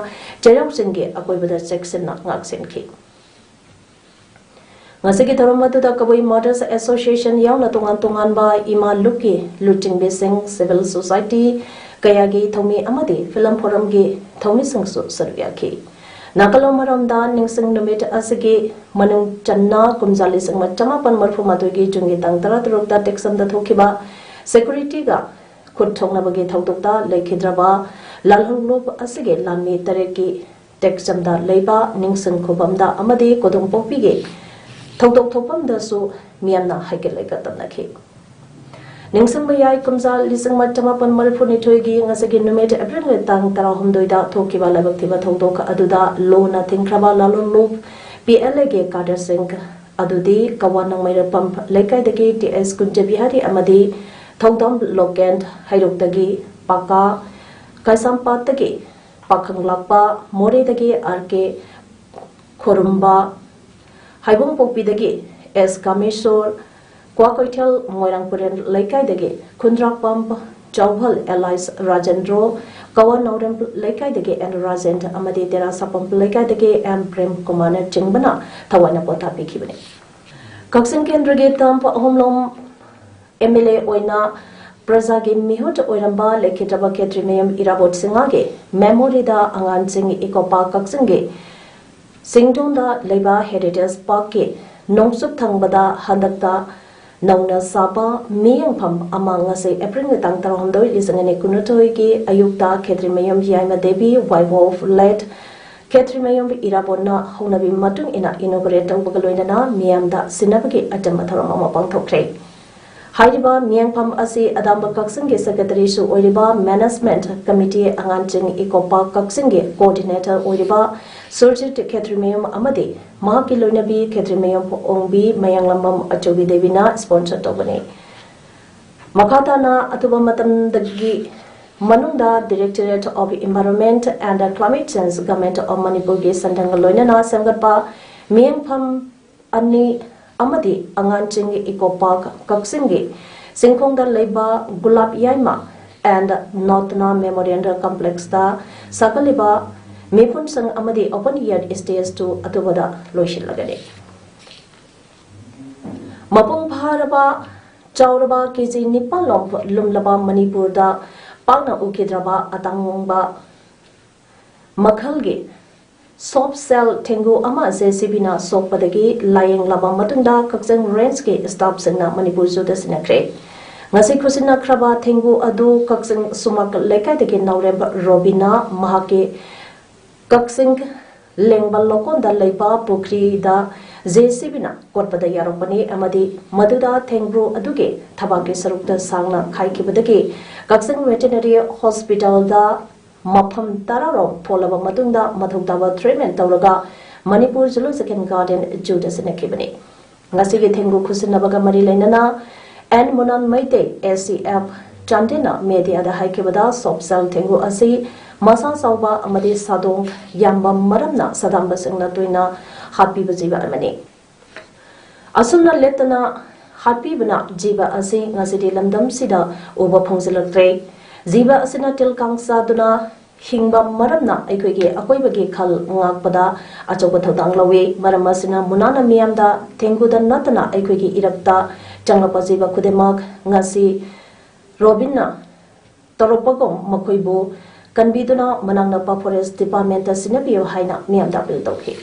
ꯆꯩꯔꯥꯎ ꯆꯤꯡꯒꯤ ꯑꯀꯣꯏꯕꯗ ꯆꯦꯛꯁꯤꯟꯅ ꯉꯥꯛꯁꯦꯟꯈꯤ꯫ ꯉꯁꯤꯒꯤ ꯊꯧꯔꯝ ꯑꯗꯨꯗ ꯀꯕꯨꯏ Mothers Association ꯌꯥꯎꯅ ꯇꯣꯉꯥꯟ ꯇꯣꯉꯥꯟꯕ ꯏꯃꯥ ꯂꯨꯞꯀꯤ ꯂꯨꯆꯤꯡꯕꯤꯁꯤꯡ, civil society ꯀꯌꯥꯒꯤ ꯊꯧꯃꯤ ꯑꯃꯗꯤ film forumꯒꯤ ꯊꯧꯃꯤꯁꯤꯡꯁꯨ ꯁꯔꯨꯛ ꯌꯥꯈꯤ꯫ ꯅꯥꯀꯜꯂꯣꯝ ꯑꯔꯣꯝꯗ ꯅꯤꯡꯁꯤꯡ ꯅꯨꯃꯤꯠ ꯑꯁꯤꯒꯤ ꯃꯅꯨꯡ ꯆꯟꯅ ꯀꯨꯝꯖꯥ ꯂꯤꯁꯤꯡ ꯑꯃ ꯆꯃꯥꯄꯟ ꯃꯔꯤꯐꯨ ꯃꯥꯊꯣꯏꯒꯤ ꯖꯨꯟꯒꯤ ꯇꯥꯡ ꯇꯔꯥ ꯇꯔꯨꯛꯇ ꯇꯦꯛꯁꯝꯗ ꯊꯣꯛꯈꯤꯕ securityꯒ ꯈꯨꯠ ꯊꯣꯛꯅꯕꯒꯤ ꯊꯧꯗꯣꯛꯇ ꯂꯩꯈꯤꯗ꯭ꯔꯕ ꯂꯥꯜꯍꯧꯂꯨꯞ ꯑꯁꯤꯒꯤ ꯂꯥꯟꯃꯤ ꯇꯔꯦꯠꯀꯤ ꯇꯦꯛꯆꯝꯗ ꯂꯩꯕ ꯅꯤꯡꯁꯤꯡ ꯈꯨꯕꯝꯗ ꯑꯃꯗꯤ ꯀꯣꯗꯣꯝꯄꯣꯛꯄꯤꯒꯤ ꯊꯧꯗꯣꯛ ꯊꯣꯛꯐꯝꯗꯁꯨ ꯃꯤꯌꯥꯝꯅ ꯍꯩꯀꯠ ꯂꯩꯀꯠ ꯇꯧꯅꯈꯤ꯫ ꯅꯤꯡꯁꯤꯡꯕ ꯌꯥꯏ, ꯀꯨꯝꯖꯥ ꯂꯤꯁꯤꯡ ꯑꯃ ꯆꯃꯥꯄꯟ ꯃꯔꯤꯐꯨꯅꯤꯊꯣꯏꯒꯤ ꯉꯁꯤꯒꯤ ꯅꯨꯃꯤꯠ ꯑꯦꯄ꯭ꯔꯤꯜꯒꯤ ꯇꯥꯡ ꯇꯔꯥꯍꯨꯝꯗꯣꯏꯗ ꯊꯣꯛꯈꯤꯕ ꯂꯥꯏꯕꯛ ꯊꯤꯕ ꯊꯧꯗꯣꯛ ꯑꯗꯨꯗ ꯂꯣꯟꯅ ꯊꯤꯡꯈ꯭ꯔꯕ ꯂꯥꯂꯣꯡꯂꯨꯞ P L Aꯒꯤ cadreꯁꯤꯡ ꯑꯗꯨꯗꯤ ꯀꯋꯥ ꯅꯣꯡꯃꯩꯔꯄꯝ ꯂꯩꯀꯥꯏꯗꯒꯤ T S ꯀꯨꯟꯖꯕꯤꯍꯥꯔꯤ ꯑꯃꯗꯤ ꯊꯧꯗꯥꯝ ꯂꯣꯀꯦꯟ, ꯍꯩꯔꯣꯛꯇꯒꯤ ꯄꯥꯀꯥ, ꯀꯩꯁꯥꯝꯄꯥꯠꯇꯒꯤ ꯄꯥꯈꯪ ꯂꯥꯛꯄ, ꯃꯣꯔꯦꯗꯒꯤ R K ꯈꯣꯔꯨꯝꯕ, ꯍꯩꯕꯣꯡꯄꯣꯛꯄꯤꯗꯒꯤ S ꯀꯥꯃꯦꯁꯣꯔ, ꯀ꯭ꯋꯥꯀꯩꯊꯦꯜ ꯃꯣꯏꯔꯥꯡꯄꯨꯔꯦꯟ ꯂꯩꯀꯥꯏꯗꯒꯤ ꯈꯨꯟꯗ꯭ꯔꯥꯛꯄꯝ ꯆꯥꯎꯍꯜ alias ꯔꯥꯖꯦꯟꯗ꯭ꯔꯣ, ꯀꯋꯥ ꯅꯥꯎꯔꯦꯝ ꯂꯩꯀꯥꯏꯗꯒꯤ N ꯔꯥꯖꯦꯟ ꯑꯃꯗꯤ ꯇꯦꯔꯥ ꯁꯥꯄꯝ ꯂꯩꯀꯥꯏꯗꯒꯤ M ꯄ꯭ꯔꯦꯝ ꯀꯨꯃꯥꯔꯅ ꯆꯤꯡꯕꯅ ꯊꯋꯥꯏꯅ ꯄꯣꯊꯥ ꯄꯤꯈꯤꯕꯅꯤ꯫ ꯀꯛꯆꯤꯡ ꯀꯦꯟꯗ꯭ꯔꯒꯤ ꯇꯥꯝ ꯑꯍꯨꯝꯂꯣꯝ M L A ꯑꯣꯏꯅ ꯄ꯭ꯔꯖꯥꯒꯤ ꯃꯤꯍꯨꯠ ꯑꯣꯏꯔꯝꯕ ꯂꯩꯈꯤꯗ꯭ꯔꯕ ꯈꯦꯇ꯭ꯔꯤꯃꯌꯨꯝ ꯏꯔꯥꯕꯣꯠ ꯁꯤꯡꯍꯒꯤ memoryꯗ ꯑꯉꯥꯟꯁꯤꯡ ꯏꯀꯣ ꯄꯥꯔꯛ ꯀꯛꯆꯤꯡꯒꯤ ꯁꯤꯡꯗꯣꯟꯗ ꯂꯩꯕ Heritage Parkꯀꯤ ꯅꯣꯡꯆꯨꯞ ꯊꯪꯕꯗ ꯍꯟꯗꯛꯇ ꯅꯧꯅ ꯁꯥꯕ ꯃꯤꯌꯦꯡꯐꯝ ꯑꯃ ꯉꯁꯤ ꯑꯦꯄ꯭ꯔꯤꯜꯒꯤ ꯇꯥꯡ ꯇꯔꯥꯍꯨꯝꯗꯣꯏ, ꯂꯤꯁꯤꯡ ꯑꯅꯤ ꯀꯨꯟꯃꯥꯊꯣꯏꯒꯤ ꯑꯌꯨꯛꯇ ꯈꯦꯇ꯭ꯔꯤꯃꯌꯨꯝ ꯌꯥꯏꯃ ꯗꯦꯕꯤ, wife of late ꯈꯦꯇ꯭ꯔꯤꯃꯌꯨꯝ ꯏꯔꯥꯕꯣꯠꯅ ꯍꯧꯅꯕꯤ ꯃꯇꯨꯡ ꯏꯟꯅ inaugurate ꯇꯧꯕꯒ ꯂꯣꯏꯅꯅ ꯃꯤꯌꯥꯝꯗ ꯁꯤꯟꯅꯕꯒꯤ ꯑꯆꯝꯕ ꯊꯧꯔꯝ ꯑꯃ ꯄꯥꯡꯊꯣꯛꯈ꯭ꯔꯦ꯫ ꯍꯥꯏꯔꯤꯕ ꯃꯤꯌꯦꯡꯐꯝ ꯑꯁꯤ ꯑꯗꯥꯝꯕ ꯀꯛꯆꯤꯡꯒꯤ secretaryꯁꯨ ꯑꯣꯏꯔꯤꯕ, management committee, ꯑꯉꯥꯟꯁꯤꯡ ꯏꯀꯣ ꯄꯥꯔꯛ ꯀꯛꯆꯤꯡꯒꯤ coordinator ꯑꯣꯏꯔꯤꯕ ꯁꯨꯔꯖꯤꯠ ꯈꯦꯇ꯭ꯔꯤꯃꯌꯨꯝ ꯑꯃꯗꯤ ꯃꯍꯥꯛꯀꯤ ꯂꯣꯏꯅꯕꯤ ꯈꯦꯇ꯭ꯔꯤꯃꯌꯨꯝ ꯑꯣꯡꯕꯤ ꯃꯌꯥꯡꯂꯝꯕꯝ ꯑꯆꯧꯕꯤ ꯗꯦꯕꯤꯅ sponsor ꯇꯧꯕꯅꯤ꯫ ꯃꯈꯥ ꯇꯥꯅ ꯑꯊꯨꯕ ꯃꯇꯝꯗꯒꯤ ꯃꯅꯨꯡꯗ Directorate of Environment and Climate Change, Government of ꯃꯅꯤꯄꯨꯔꯒꯤ ꯁꯦꯟꯊꯪꯒ ꯂꯣꯏꯅꯅ ꯁꯦꯝꯒꯠꯄ ꯃꯤꯌꯦꯡꯐꯝ ꯑꯅꯤ ꯑꯃꯗꯤ ꯑꯉꯥꯟꯁꯤꯡꯒꯤ ꯏꯀꯣ ꯄꯥꯔꯛ ꯀꯛꯆꯤꯡꯒꯤ ꯆꯤꯡꯈꯣꯡꯗ ꯂꯩꯕ ꯒꯨꯂꯥꯞ ꯌꯥꯏꯃ and ꯅꯣꯇꯅꯥ ꯃꯦꯃꯣꯔꯤꯌꯦꯜ ꯀꯝꯄ꯭ꯂꯦꯛꯁꯇ ꯁꯥꯒꯠꯂꯤꯕ ꯃꯤꯄꯨꯝꯁꯪ ꯑꯃꯗꯤ open air stage two ꯑꯗꯨꯕꯨꯗ ꯂꯣꯏꯁꯤꯜꯂꯒꯅꯤ꯫ ꯃꯄꯨꯡ ꯐꯥꯔꯕ ꯆꯥꯎꯔꯕ ꯀꯦꯖꯤ ꯅꯤꯄꯥꯜ ꯂꯣꯝ ꯂꯨꯝꯂꯕ ꯃꯅꯤꯄꯨꯔꯗ ꯄꯥꯛꯅ ꯎꯈꯤꯗ꯭ꯔꯕ ꯑꯇꯥꯡꯕ ꯃꯈꯜꯒꯤ soft shell ꯊꯦꯡꯒꯨ ꯑꯃ JCBꯅ ꯁꯣꯛꯄꯗꯒꯤ ꯂꯥꯌꯦꯡꯂꯕ ꯃꯇꯨꯡꯗ ꯀꯛꯆꯤꯡ ꯔꯦꯟꯖꯀꯤ staffꯁꯤꯡꯅ ꯃꯅꯤꯄꯨꯔ ꯖꯨꯗ ꯁꯤꯟꯅꯈ꯭ꯔꯦ꯫ ꯉꯁꯤ ꯈꯨꯠꯁꯤꯟꯅꯈ꯭ꯔꯕ ꯊꯦꯡꯒꯨ ꯑꯗꯨ ꯀꯛꯆꯤꯡ ꯁꯨꯃꯥꯛ ꯂꯩꯀꯥꯏꯗꯒꯤ ꯅꯥꯎꯔꯦꯝꯕ ꯔꯣꯕꯤꯅꯥ ꯃꯍꯥꯛꯀꯤ ꯀꯛꯆꯤꯡ ꯂꯦꯡꯕ ꯂꯣꯀꯣꯟꯗ ꯂꯩꯕ ꯄꯨꯈ꯭ꯔꯤꯗ JCBꯅ ꯀꯣꯠꯄꯗ ꯌꯥꯎꯔꯛꯄꯅꯤ ꯑꯃꯗꯤ ꯃꯗꯨꯗ ꯊꯦꯡꯒꯨ ꯑꯗꯨꯒꯤ ꯊꯕꯥꯛꯀꯤ ꯁꯔꯨꯛꯇ ꯁꯥꯡꯅ ꯈꯥꯏꯈꯤꯕꯗꯒꯤ ꯀꯛꯆꯤꯡ ꯚꯦꯇꯤꯅꯔꯤ ꯍꯣꯁꯄꯤꯇꯥꯜꯗ ꯃꯐꯝ ꯇꯔꯥꯔꯣꯝ ꯐꯣꯜꯂꯕ ꯃꯇꯨꯡꯗ ꯃꯊꯧ ꯇꯥꯕ treatment ꯇꯧꯔꯒ ꯃꯅꯤꯄꯨꯔ ꯖꯨꯂꯣꯖꯤꯀꯦꯜ ꯒꯥꯔꯗꯦꯟ ꯖꯨꯗ ꯁꯤꯟꯅꯈꯤꯕꯅꯤ꯫ ꯉꯁꯤꯒꯤ ꯊꯦꯡꯒꯨ ꯈꯨꯠꯁꯤꯟꯅꯕꯒ ꯃꯔꯤ ꯂꯩꯅꯅ ꯑꯦꯟ ꯃꯨꯅꯥꯟ ꯃꯩꯇꯩ, ACF, ꯆꯥꯟꯗꯦꯜꯅ ꯃꯦꯗꯤꯌꯥꯗ ꯍꯥꯏꯈꯤꯕꯗ, soft shell ꯊꯦꯡꯒꯨ ꯑꯁꯤ ꯃꯁꯥ ꯆꯥꯎꯕ ꯑꯃꯗꯤ ꯁꯥꯗꯣꯡ ꯌꯥꯝꯕ ꯃꯔꯝꯅ ꯁꯥꯗꯥꯟꯕꯁꯤꯡꯅ ꯇꯣꯏꯅ ꯍꯥꯠꯄꯤꯕ ꯖꯤꯕ ꯑꯃꯅꯤ꯫ ꯑꯁꯨꯝꯅ ꯂꯦꯞꯇꯅ ꯍꯥꯠꯄꯤꯕꯅ ꯖꯤꯕ ꯑꯁꯤ ꯉꯁꯤꯗꯤ ꯂꯝꯗꯝꯁꯤꯗ ꯎꯕ ꯐꯪꯖꯤꯜꯂꯛꯇ꯭ꯔꯦ꯫ ꯖꯤꯕ ꯑꯁꯤꯅ ꯇꯤꯜ ꯀꯥꯡ ꯆꯥꯗꯨꯅ ꯍꯤꯡꯕ ꯃꯔꯝꯅ ꯑꯩꯈꯣꯏꯒꯤ ꯑꯀꯣꯏꯕꯒꯤ ꯈꯜ ꯉꯥꯛꯄꯗ ꯑꯆꯧꯕ ꯊꯧꯗꯥꯡ ꯂꯧꯏ꯫ ꯃꯔꯝ ꯑꯁꯤꯅ ꯃꯨꯅꯥꯅ ꯃꯤꯌꯥꯝꯗ ꯊꯦꯡꯒꯨꯗ ꯅꯠꯇꯅ ꯑꯩꯈꯣꯏꯒꯤ ꯏꯔꯛꯇ ꯆꯪꯂꯛꯄ ꯖꯤꯕ ꯈꯨꯗꯤꯡꯃꯛ ꯉꯁꯤ ꯔꯣꯕꯤꯟꯅ ꯇꯧꯔꯛꯄꯒꯨꯝ ꯃꯈꯣꯏꯕꯨ ꯀꯟꯕꯤꯗꯨꯅ ꯃꯅꯥꯛ ꯅꯛꯄ forest departmentꯇ ꯁꯤꯟꯅꯕꯤꯌꯨ ꯍꯥꯏꯅ ꯃꯤꯌꯥꯝꯗ appeal ꯇꯧꯈꯤ꯫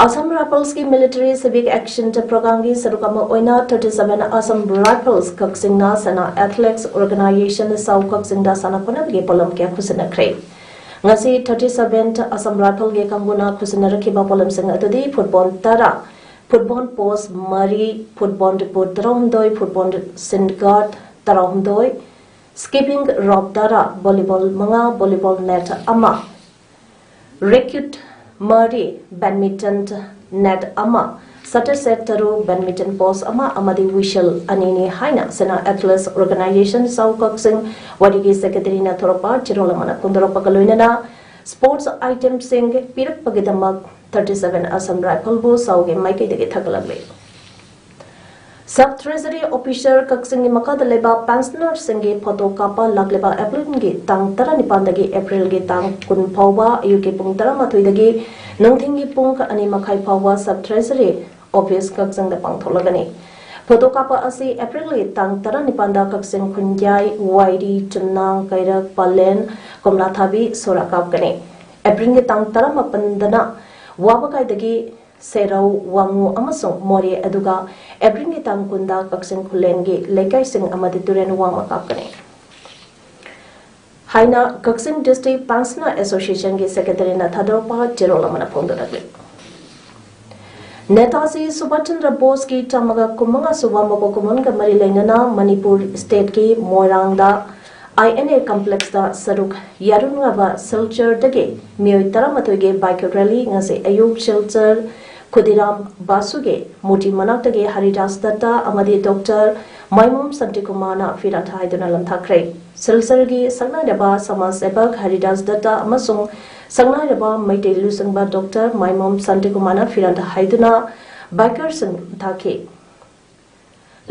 Assam Riflesꯀꯤ military civic action programmeꯒꯤ ꯁꯔꯨꯛ ꯑꯃ ꯑꯣꯏꯅ thirty seven Assam Rifles ꯀꯛꯆꯤꯡꯅ ꯁꯅꯥ athletics organisation ꯁꯥꯎ ꯀꯛꯆꯤꯡꯗ ꯁꯥꯟꯅ ꯈꯣꯠꯅꯕꯒꯤ ꯄꯣꯠꯂꯝ ꯀꯌꯥ ꯈꯨꯠꯁꯤꯟꯅꯈ꯭ꯔꯦ꯫ ꯉꯁꯤ thirty seven Assam Riflesꯀꯤ ꯀꯥꯡꯕꯨꯅ ꯈꯨꯠꯁꯤꯟꯅꯔꯛꯈꯤꯕ ꯄꯣꯠꯂꯝꯁꯤꯡ ꯑꯗꯨꯗꯤ football ꯇꯔꯥ, football post ꯃꯔꯤ, football boot ꯇꯔꯥꯍꯨꯝꯗꯣꯏ, football shin guard ꯇꯔꯥꯍꯨꯝꯗꯣꯏ, skipping rope ꯇꯔꯥ, volleyball ꯃꯉꯥ, volleyball net ꯑꯃ, racket ꯃꯔꯤ, badminton net ꯑꯃ, shutter set ꯇꯔꯨꯛ, badminton post ꯑꯃ ꯑꯃꯗꯤ whistle ꯑꯅꯤꯅꯤ ꯍꯥꯏꯅ ꯁꯅꯥ athletics organisation ꯁꯥꯎ ꯀꯛꯆꯤꯡ ꯋꯥꯔꯤꯒꯤ secretaryꯅ ꯊꯣꯔꯛꯄ ꯆꯦꯔꯣꯜ ꯑꯃꯅ ꯐꯣꯡꯗꯣꯔꯛꯄꯒ ꯂꯣꯏꯅꯅ sports itemꯁꯤꯡ ꯄꯤꯔꯛꯄꯒꯤꯗꯃꯛ thirty seven Assam Riflesꯕꯨ ꯁꯥꯎꯒꯤ ꯃꯥꯏꯀꯩꯗꯒꯤ ꯊꯥꯒꯠꯂꯝꯃꯤ꯫ Sub Treasury Officer ꯀꯛꯆꯤꯡꯒꯤ ꯃꯈꯥꯗ ꯂꯩꯕ ꯄꯦꯟꯁꯅꯔꯁꯤꯡꯒꯤ ꯐꯣꯇꯣ ꯀꯥꯞꯄ ꯂꯥꯛꯂꯤꯕ ꯑꯦꯄ꯭ꯔꯤꯜꯒꯤ ꯇꯥꯡ ꯇꯔꯥꯅꯤꯄꯥꯟꯗꯒꯤ ꯑꯦꯄ꯭ꯔꯤꯜꯒꯤ ꯇꯥꯡ ꯀꯨꯟ ꯐꯥꯎꯕ ꯑꯌꯨꯛꯀꯤ ꯄꯨꯡ ꯇꯔꯥꯃꯥꯊꯣꯏꯗꯒꯤ ꯅꯨꯡꯊꯤꯜꯒꯤ ꯄꯨꯡ ꯑꯅꯤ ꯃꯈꯥꯏ ꯐꯥꯎꯕ Sub Treasury Office ꯀꯛꯆꯤꯡꯗ ꯄꯥꯡꯊꯣꯛꯂꯒꯅꯤ꯫ ꯐꯣꯇꯣ ꯀꯥꯞꯄ ꯑꯁꯤ ꯑꯦꯄ꯭ꯔꯤꯜꯒꯤ ꯇꯥꯡ ꯇꯔꯥꯅꯤꯄꯥꯟꯗ ꯀꯛꯆꯤꯡ, ꯈꯨꯟꯌꯥꯏ, ꯋꯥꯏꯔꯤ, ꯆꯨꯝꯅꯥꯡ, ꯀꯩꯔꯛ, ꯄꯂꯦꯟ, ꯀꯣꯝꯂꯥꯊꯥꯕꯤ, ꯁꯣꯔꯥ ꯀꯥꯞꯀꯅꯤ꯫ ꯑꯦꯄ꯭ꯔꯤꯜꯒꯤ ꯇꯥꯡ ꯇꯔꯥꯃꯥꯄꯟꯗꯅ ꯋꯥꯕꯒꯥꯏꯗꯒꯤ ꯁꯦꯔꯧ, ꯋꯥꯉꯨ ꯑꯃꯁꯨꯡ ꯃꯣꯔꯦ, ꯑꯗꯨꯒ ꯑꯦꯄ꯭ꯔꯤꯜꯒꯤ ꯇꯥꯡ ꯀꯨꯟꯗ ꯀꯛꯆꯤꯡ ꯈꯨꯂꯦꯟꯒꯤ ꯂꯩꯀꯥꯏꯁꯤꯡ ꯑꯃꯗꯤ ꯇꯨꯔꯦꯟ ꯋꯥꯡꯃ ꯀꯥꯞꯀꯅꯤ ꯍꯥꯏꯅ ꯀꯛꯆꯤꯡ District Pensioner Association ꯒꯤ Secretary ꯅ ꯊꯥꯗꯣꯔꯛꯄ ꯆꯦꯔꯣꯜ ꯑꯃꯅ ꯐꯣꯡꯗꯣꯔꯛꯂꯤ꯫ ꯅꯦꯇꯥꯖꯤ ꯁꯨꯚꯥꯁ ꯆꯟꯗ꯭ꯔ ꯕꯣꯁꯀꯤ ꯆꯥꯝꯃꯒ ꯀꯨꯟꯃꯉꯥ ꯁꯨꯕ ꯃꯄꯣꯛ ꯀꯨꯝꯑꯣꯟꯒ ꯃꯔꯤ ꯂꯩꯅꯅ ꯃꯅꯤꯄꯨꯔ State ꯀꯤ ꯃꯣꯏꯔꯥꯡꯗ I N A Complex ꯇ ꯁꯔꯨꯛ ꯌꯥꯔꯨꯅꯕ ꯁꯤꯜꯆꯔꯗꯒꯤ ꯃꯤꯑꯣꯏ ꯇꯔꯥꯃꯥꯊꯣꯏꯒꯤ bike rally ꯉꯁꯤ ꯑꯌꯨꯛ ꯁꯤꯜꯆꯔ ꯈꯨꯗꯤꯔꯥꯝ ꯕꯥꯁꯨꯒꯤ ꯃꯨꯔꯇꯤ ꯃꯅꯥꯛꯇꯒꯤ ꯍꯔꯤꯗꯥꯁ ꯗꯠꯇ ꯑꯃꯗꯤ Doctor ꯃꯥꯏꯃꯣꯝ ꯁꯥꯟꯇꯤꯀꯨꯃꯥꯔꯅ ꯐꯤꯔꯥꯠ ꯍꯥꯏꯗꯨꯅ ꯂꯝꯊꯥꯈ꯭ꯔꯦ꯫ ꯁꯤꯜꯆꯔꯒꯤ ꯁꯛꯅꯥꯏꯔꯕ ꯁꯃꯥꯖ ꯁꯦꯕꯛ ꯍꯔꯤꯗꯥꯁ ꯗꯠꯇ ꯑꯃꯁꯨꯡ ꯁꯛꯅꯥꯏꯔꯕ ꯃꯩꯇꯩ ꯂꯨꯆꯤꯡꯕ Doctor ꯃꯥꯏꯃꯣꯝ ꯁꯥꯟꯇꯤꯀꯨꯃꯥꯔꯅ ꯐꯤꯔꯥꯠ ꯍꯥꯏꯗꯨꯅ biker ꯁꯤꯡ ꯊꯥꯈꯤ꯫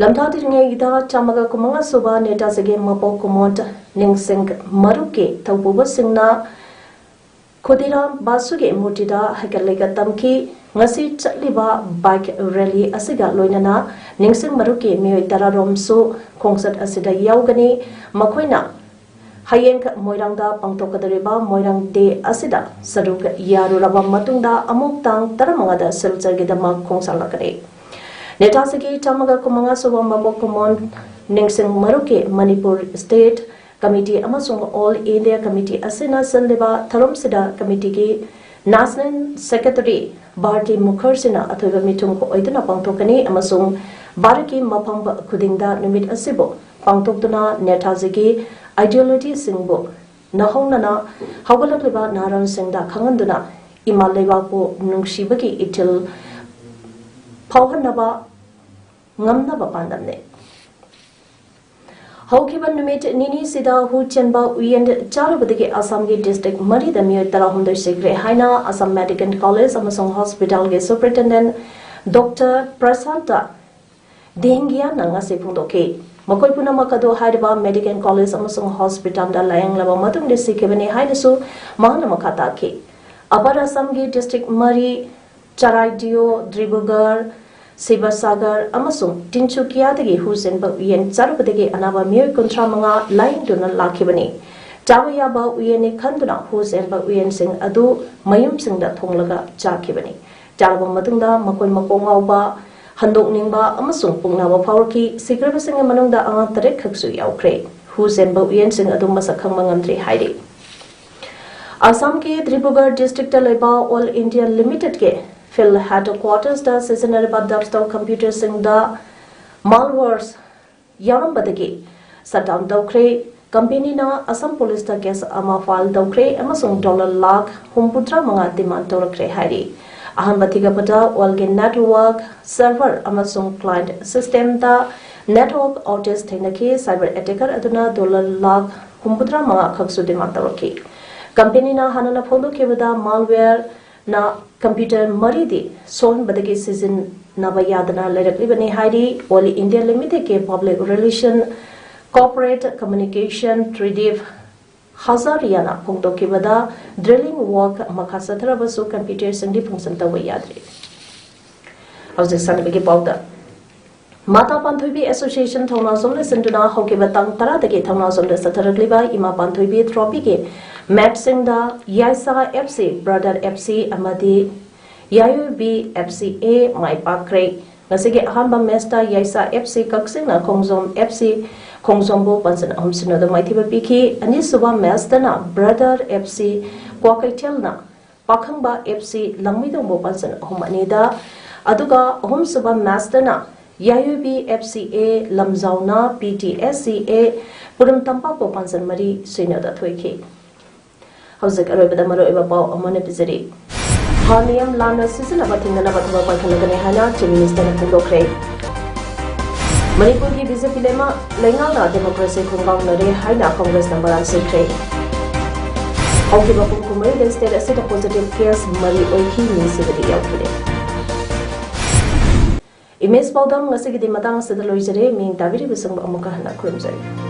ꯂꯝꯊꯥꯗ꯭ꯔꯤꯉꯩꯗ ꯆꯥꯝꯃꯒ ꯀꯨꯟꯃꯉꯥ ꯁꯨꯕ ꯅꯦꯇꯥꯖꯤꯒꯤ ꯃꯄꯣꯛ ꯀꯨꯝꯑꯣꯟ ꯅꯤꯡꯁꯤꯡ ꯃꯔꯨꯞꯀꯤ ꯊꯧꯄꯨꯕꯁꯤꯡꯅ ꯈꯨꯗꯤꯔꯥꯝ ꯕꯥꯁꯨꯒꯤ ꯃꯨꯔꯇꯤꯗ ꯍꯩꯀꯠ ꯂꯩꯀꯠ ꯇꯝꯈꯤ꯫ ꯉꯁꯤ ꯆꯠꯂꯤꯕ bike rally ꯑꯁꯤꯒ ꯂꯣꯏꯅꯅ ꯅꯤꯡꯁꯤꯡ ꯃꯔꯨꯞꯀꯤ ꯃꯤꯑꯣꯏ ꯇꯔꯥꯔꯣꯝꯁꯨ ꯈꯣꯡꯆꯠ ꯑꯁꯤꯗ ꯌꯥꯎꯒꯅꯤ꯫ ꯃꯈꯣꯏꯅ ꯍꯌꯦꯡ ꯃꯣꯏꯔꯥꯡꯗ ꯄꯥꯡꯊꯣꯛꯀꯗꯧꯔꯤꯕ ꯃꯣꯏꯔꯥꯡ Day ꯑꯁꯤꯗ ꯁꯔꯨꯛ ꯌꯥꯔꯨꯔꯕ ꯃꯇꯨꯡꯗ ꯑꯃꯨꯛ ꯇꯥꯡ ꯇꯔꯥꯃꯉꯥꯗ ꯁꯤꯜꯆꯔꯒꯤꯗꯃꯛ ꯈꯣꯡꯁꯥꯜꯂꯛꯀꯅꯤ꯫ ꯅꯦꯇꯥꯖꯤꯒꯤ ꯆꯥꯝꯃꯒ ꯀꯨꯟꯃꯉꯥ ꯁꯨꯕ ꯃꯄꯣꯛ ꯀꯨꯝꯑꯣꯟ ꯅꯤꯡꯁꯤꯡ ꯃꯔꯨꯞꯀꯤ ꯃꯅꯤꯄꯨꯔ State Committee ꯑꯃꯁꯨꯡ All India Committee ꯑꯁꯤꯅ ꯁꯤꯜꯂꯤꯕ ꯊꯧꯔꯝꯁꯤꯗ committee ꯒꯤ National Secretary ꯚꯥꯔꯇꯤ ꯃꯨꯈꯔꯖꯤꯅ ꯑꯊꯣꯏꯕ ꯃꯤꯊꯨꯡ ꯑꯣꯏꯗꯨꯅ ꯄꯥꯡꯊꯣꯛꯀꯅꯤ ꯑꯃꯁꯨꯡ ꯚꯥꯔꯠꯀꯤ ꯃꯐꯝ ꯈꯨꯗꯤꯡꯗ ꯅꯨꯃꯤꯠ ꯑꯁꯤꯕꯨ ꯄꯥꯡꯊꯣꯛꯇꯨꯅ ꯅꯦꯇꯥꯖꯤꯒꯤ ideology ꯁꯤꯡꯕꯨ ꯅꯧꯍꯧꯅꯅ ꯍꯧꯒꯠꯂꯛꯂꯤꯕ ꯅꯍꯥꯔꯣꯜꯁꯤꯡꯗ ꯈꯪꯍꯟꯗꯨꯅ ꯏꯃꯥ ꯂꯩꯕꯥꯛꯄꯨ ꯅꯨꯡꯁꯤꯕꯒꯤ ꯏꯊꯤꯜ ꯐꯥꯎꯍꯟꯅꯕ ꯉꯝꯅꯕ ꯄꯥꯟꯗꯝꯅꯤ꯫ ꯍꯧꯈꯤꯕ ꯅꯨꯃꯤꯠ ꯅꯤꯅꯤꯁꯤꯗ ꯍꯨ ꯆꯦꯟꯕ ꯎꯌꯦꯟ ꯆꯥꯔꯨꯕꯗꯒꯤ ꯑꯁꯥꯝꯒꯤ district ꯃꯔꯤꯗ ꯃꯤꯑꯣꯏ ꯇꯔꯥꯍꯨꯝꯗꯣꯏ ꯁꯤꯈ꯭ꯔꯦ ꯍꯥꯏꯅ ꯑꯁꯥꯝ Medical College ꯑꯃꯁꯨꯡ Hospital ꯒꯤ Superintendent Doctor ꯄ꯭ꯔꯁꯥꯟꯇ ꯗꯦꯡꯒꯤꯌꯥꯅ ꯉꯁꯤ ꯐꯣꯡꯗꯣꯛꯈꯤ꯫ ꯃꯈꯣꯏ ꯄꯨꯝꯅꯃꯛ ꯑꯗꯨ ꯍꯥꯏꯔꯤꯕ ꯃꯦꯗꯤꯀꯦꯜ ꯀꯣꯂꯦꯖ ꯑꯃꯁꯨꯡ ꯍꯣꯁꯄꯤꯇꯥꯜꯗ ꯂꯥꯌꯦꯡꯂꯕ ꯃꯇꯨꯡꯗ ꯁꯤꯈꯤꯕꯅꯤ ꯍꯥꯏꯅꯁꯨ ꯃꯍꯥꯛꯅ ꯃꯈꯥ ꯇꯥꯈꯤ꯫ ꯑꯄꯔ ꯑꯁꯥꯝꯒꯤ ꯗꯤꯁꯇ꯭ꯔꯤꯛ ꯃꯔꯤ, ꯆꯔꯥꯏꯗꯤꯑꯣ, ꯗꯤꯕ꯭ꯔꯨꯒꯔ, ꯁꯤꯕꯁꯥꯒꯔ ꯑꯃꯁꯨꯡ ꯇꯤꯟꯆꯨꯀꯤꯌꯥꯗꯒꯤ ꯍꯨ ꯆꯦꯟꯕ ꯎꯌꯦꯟ ꯆꯥꯔꯨꯕꯗꯒꯤ ꯑꯅꯥꯕ ꯃꯤꯑꯣꯏ ꯀꯨꯟꯊ꯭ꯔꯥ ꯃꯉꯥ ꯂꯥꯌꯦꯡꯗꯨꯅ ꯂꯥꯛꯈꯤꯕꯅꯤ꯫ ꯆꯥꯕ ꯌꯥꯕ ꯎꯌꯦꯟꯅꯤ ꯈꯟꯗꯨꯅ ꯍꯨ ꯆꯦꯟꯕ ꯎꯌꯦꯟꯁꯤꯡ ꯑꯗꯨ ꯃꯌꯨꯝꯁꯤꯡꯗ ꯊꯣꯡꯂꯒ ꯆꯥꯈꯤꯕꯅꯤ꯫ ꯆꯥꯔꯕ ꯃꯇꯨꯡꯗ ꯃꯈꯣꯏ ꯃꯀꯣꯛ ꯉꯥꯎꯕ, ꯍꯟꯗꯣꯛꯅꯤꯡꯕ ꯑꯃꯁꯨꯡ ꯄꯨꯛ ꯅꯥꯕ ꯐꯥꯎꯔꯛꯈꯤ꯫ ꯁꯤꯈ꯭ꯔꯕꯁꯤꯡꯒꯤ ꯃꯅꯨꯡꯗ ꯑꯉꯥꯡ ꯇꯔꯦꯠ ꯈꯛꯁꯨ ꯌꯥꯎꯈ꯭ꯔꯦ꯫ ꯍꯨ ꯆꯦꯟꯕ ꯎꯌꯦꯟꯁꯤꯡ ꯑꯗꯨ ꯃꯁꯛ ꯈꯪꯕ ꯉꯝꯗ꯭ꯔꯤ ꯍꯥꯏꯔꯤ꯫ ꯑꯁꯥꯝꯒꯤ ꯗꯤꯕ꯭ꯔꯨꯒꯔ ꯗꯤꯁꯇ꯭ꯔꯤꯛꯇ ꯂꯩꯕ ꯑꯣꯜ ꯏꯟꯗꯤꯌꯥ ꯂꯤꯃꯤꯇꯦꯗꯀꯤ ꯐꯤꯜꯗ ꯍꯦꯗꯀ꯭ꯋꯥꯇꯔꯁꯇ ꯁꯤꯖꯤꯟꯅꯔꯤꯕ ꯗꯦꯁꯛꯇꯣꯞ ꯀꯝꯄ꯭ꯌꯨꯇꯔꯁꯤꯡꯗ ꯃꯥꯜꯋꯦꯌꯔ ꯌꯥꯎꯔꯝꯕꯗꯒꯤ ꯁꯠꯗꯥꯎꯟ ꯇꯧꯈ꯭ꯔꯦ꯫ ꯀꯝꯄꯦꯅꯤꯅ ꯑꯁꯥꯝ ꯄꯨꯂꯤꯁꯇ ꯀꯦꯁ ꯑꯃ ꯐꯥꯏꯜ ꯇꯧꯈ꯭ꯔꯦ ꯑꯃꯁꯨꯡ ꯗꯣꯂꯔ ꯂꯥꯈ ꯍꯨꯝꯐꯨꯇꯔꯥ ꯃꯉꯥ ꯗꯤꯃꯥꯟ ꯇꯧꯔꯛꯈ꯭ꯔꯦ ꯍꯥꯏꯔꯤ꯫ ꯑꯍꯥꯟꯕ ꯊꯤꯒꯠꯄꯗ ꯑꯣꯜꯒꯤ ꯅꯦꯠꯋꯥꯔꯛ, ꯁꯔꯚꯔ ꯑꯃꯁꯨꯡ ꯀ꯭ꯂꯥꯏꯟꯠ ꯁꯤꯁꯇꯦꯝꯗ ꯅꯦꯠꯋꯥꯔꯛ ꯑꯥꯎꯇꯦꯖ ꯊꯦꯡꯅꯈꯤ꯫ ꯁꯥꯏꯕꯔ ꯑꯦꯇꯦꯀꯔ ꯑꯗꯨꯅ ꯗꯣꯂꯔ ꯂꯥꯈ ꯍꯨꯝꯐꯨꯇꯔꯥ ꯃꯉꯥ ꯈꯛꯁꯨ ꯗꯤꯃꯥꯟ ꯇꯧꯔꯛꯈꯤ꯫ ꯀꯝꯄꯦꯅꯤꯅ ꯍꯥꯟꯅꯅ ꯐꯣꯡꯗꯣꯛꯈꯤꯕꯗ ꯃꯥꯜꯋꯦꯌꯔꯅ ꯀꯝꯄ꯭ꯌꯨꯇꯔ ꯃꯔꯤꯗꯤ ꯁꯣꯛꯍꯟꯕꯗꯒꯤ ꯁꯤꯖꯤꯟꯅꯕ ꯌꯥꯗꯅ ꯂꯩꯔꯛꯂꯤꯕꯅꯤ ꯍꯥꯏꯔꯤ꯫ ꯑꯣꯜ ꯏꯟꯗꯤꯌꯥ ꯂꯤꯃꯤꯇꯦꯗꯀꯤ public relation, corporate communication Trideep ꯍꯖꯥꯔꯤꯌꯥꯅ ꯐꯣꯡꯗꯣꯛꯈꯤꯕꯗ, ꯗ꯭ꯔꯤꯂꯤꯡ ꯋꯥꯔꯛ ꯃꯈꯥ ꯆꯠꯊꯔꯕꯁꯨ ꯀꯝꯄ꯭ꯌꯨꯇꯔꯁꯤꯡꯗꯤ ꯐꯪꯁꯟ ꯇꯧꯕ ꯌꯥꯗ꯭ꯔꯤ꯫ ꯍꯧꯖꯤꯛ ꯁꯥꯟꯅꯕꯒꯤ ꯄꯥꯎꯗ꯫ ꯃꯥꯇꯥ ꯄꯥꯟꯊꯣꯏꯕꯤ ꯑꯦꯁꯣꯁꯤꯌꯦꯁꯟ ꯊꯧꯅꯥꯖꯣꯝꯅ ꯁꯤꯟꯗꯨꯅ ꯍꯧꯈꯤꯕ ꯇꯥꯡ ꯇꯔꯥꯗꯒꯤ ꯊꯧꯅꯥꯖꯣꯝꯗ ꯆꯠꯊꯔꯛꯂꯤꯕ ꯏꯃꯥ ꯄꯥꯟꯊꯣꯏꯕꯤ ꯇ꯭ꯔꯣꯐꯤꯒꯤ ꯃꯦꯠꯁꯁꯤꯡꯗ ꯌꯥꯏꯁꯥ F C, brother F C ꯑꯃꯗꯤ ꯌꯥꯏꯌꯨꯕꯤ ꯑꯦꯐ ꯁꯤ ꯑꯦ ꯃꯥꯏ ꯄꯥꯛꯈ꯭ꯔꯦ꯫ ꯉꯁꯤꯒꯤ ꯑꯍꯥꯟꯕ ꯃꯦꯠꯁꯇ ꯌꯥꯏꯁꯥ ꯑꯦꯐ ꯁꯤ ꯀꯛꯆꯤꯡꯅ ꯈꯣꯡꯖꯣꯝ ꯑꯦꯐ ꯁꯤ ꯈꯣꯡꯖꯣꯝꯕꯨ ꯄꯥꯟꯖꯟ ꯑꯍꯨꯝ ꯁꯤꯅꯣꯗ ꯃꯥꯏꯊꯤꯕ ꯄꯤꯈꯤ꯫ ꯑꯅꯤꯁꯨꯕ ꯃꯦꯠꯁꯇꯅ ꯕ꯭ꯔꯗꯔ ꯑꯦꯐ ꯁꯤ ꯀ꯭ꯋꯥꯀꯩꯊꯦꯜꯅ ꯄꯥꯈꯪꯕ ꯑꯦꯐ ꯁꯤ ꯂꯥꯡꯃꯩꯗꯣꯡꯕꯨ ꯄꯥꯟꯖꯟ ꯑꯍꯨꯝ ꯑꯅꯤꯗ, ꯑꯗꯨꯒ ꯑꯍꯨꯝꯁꯨꯕ ꯃꯦꯠꯁꯇꯅ ꯌꯥꯏꯌꯨꯕꯤ ꯑꯦꯐ ꯁꯤ ꯑꯦ ꯂꯝꯖꯥꯎꯅ ꯄꯤ ꯇꯤ ꯑꯦꯁ ꯁꯤ ꯑꯦ ꯄꯨꯔꯝ ꯇꯝꯄꯥꯛꯄꯨ ꯄꯥꯟꯖꯟ ꯃꯔꯤ ꯁꯤꯅꯣꯗ ꯊꯣꯏꯈꯤ꯫ ꯍꯧꯖꯤꯛ ꯑꯔꯣꯏꯕꯗ ꯃꯔꯨꯑꯣꯏꯕ ꯄꯥꯎ ꯑꯃꯅ ꯄꯤꯖꯔꯤ꯫ ꯍꯥ ꯅꯤꯌꯝ ꯂꯥꯟꯅ ꯁꯤꯖꯤꯟꯅꯕ ꯊꯤꯡꯅꯅꯕ ꯊꯕꯛ ꯄꯥꯏꯈꯠꯂꯒꯅꯤ ꯍꯥꯏꯅ ꯆꯤꯐ ꯃꯤꯅꯤꯁꯇꯔꯅ ꯐꯣꯡꯗꯣꯛꯈ꯭ꯔꯦ꯫ ꯃꯅꯤꯄꯨꯔꯒꯤ ꯕꯤ ꯖꯦ ꯄꯤ ꯂꯩꯉꯥꯛ-, ꯂꯩꯉꯥꯛꯅ ꯗꯦꯃꯣꯀ꯭ꯔꯦꯁꯤ ꯈꯣꯡꯒꯥꯎꯅꯔꯦ ꯍꯥꯏꯅ ꯀꯣꯡꯒ꯭ꯔꯦꯁꯅ ꯃꯔꯥꯜ ꯁꯤꯈ꯭ꯔꯦ꯫ ꯍꯧꯈꯤꯕ ꯄꯨꯡ ꯀꯨꯟꯃꯔꯤꯗ ꯁ꯭ꯇꯦꯠ ꯑꯁꯤꯗ ꯄꯣꯖꯤꯇꯤꯚ ꯀꯦꯁ ꯃꯔꯤ ꯑꯣꯏꯈꯤ, ꯃꯤ ꯁꯤꯕꯗꯤ ꯌꯥꯎꯈꯤꯗꯦ꯫ ꯏꯃꯦꯖ ꯄꯥꯎꯗꯝ ꯉꯁꯤꯒꯤꯗꯤ ꯃꯇꯥꯡ ꯑꯁꯤꯗ ꯂꯣꯏꯖꯔꯦ꯫ ꯃꯤꯡ ꯇꯥꯕꯤꯔꯤꯕꯁꯤꯡꯕꯨ ꯑꯃꯨꯛꯀ ꯍꯟꯅ ꯈꯨꯔꯨꯝꯖꯔꯤ꯫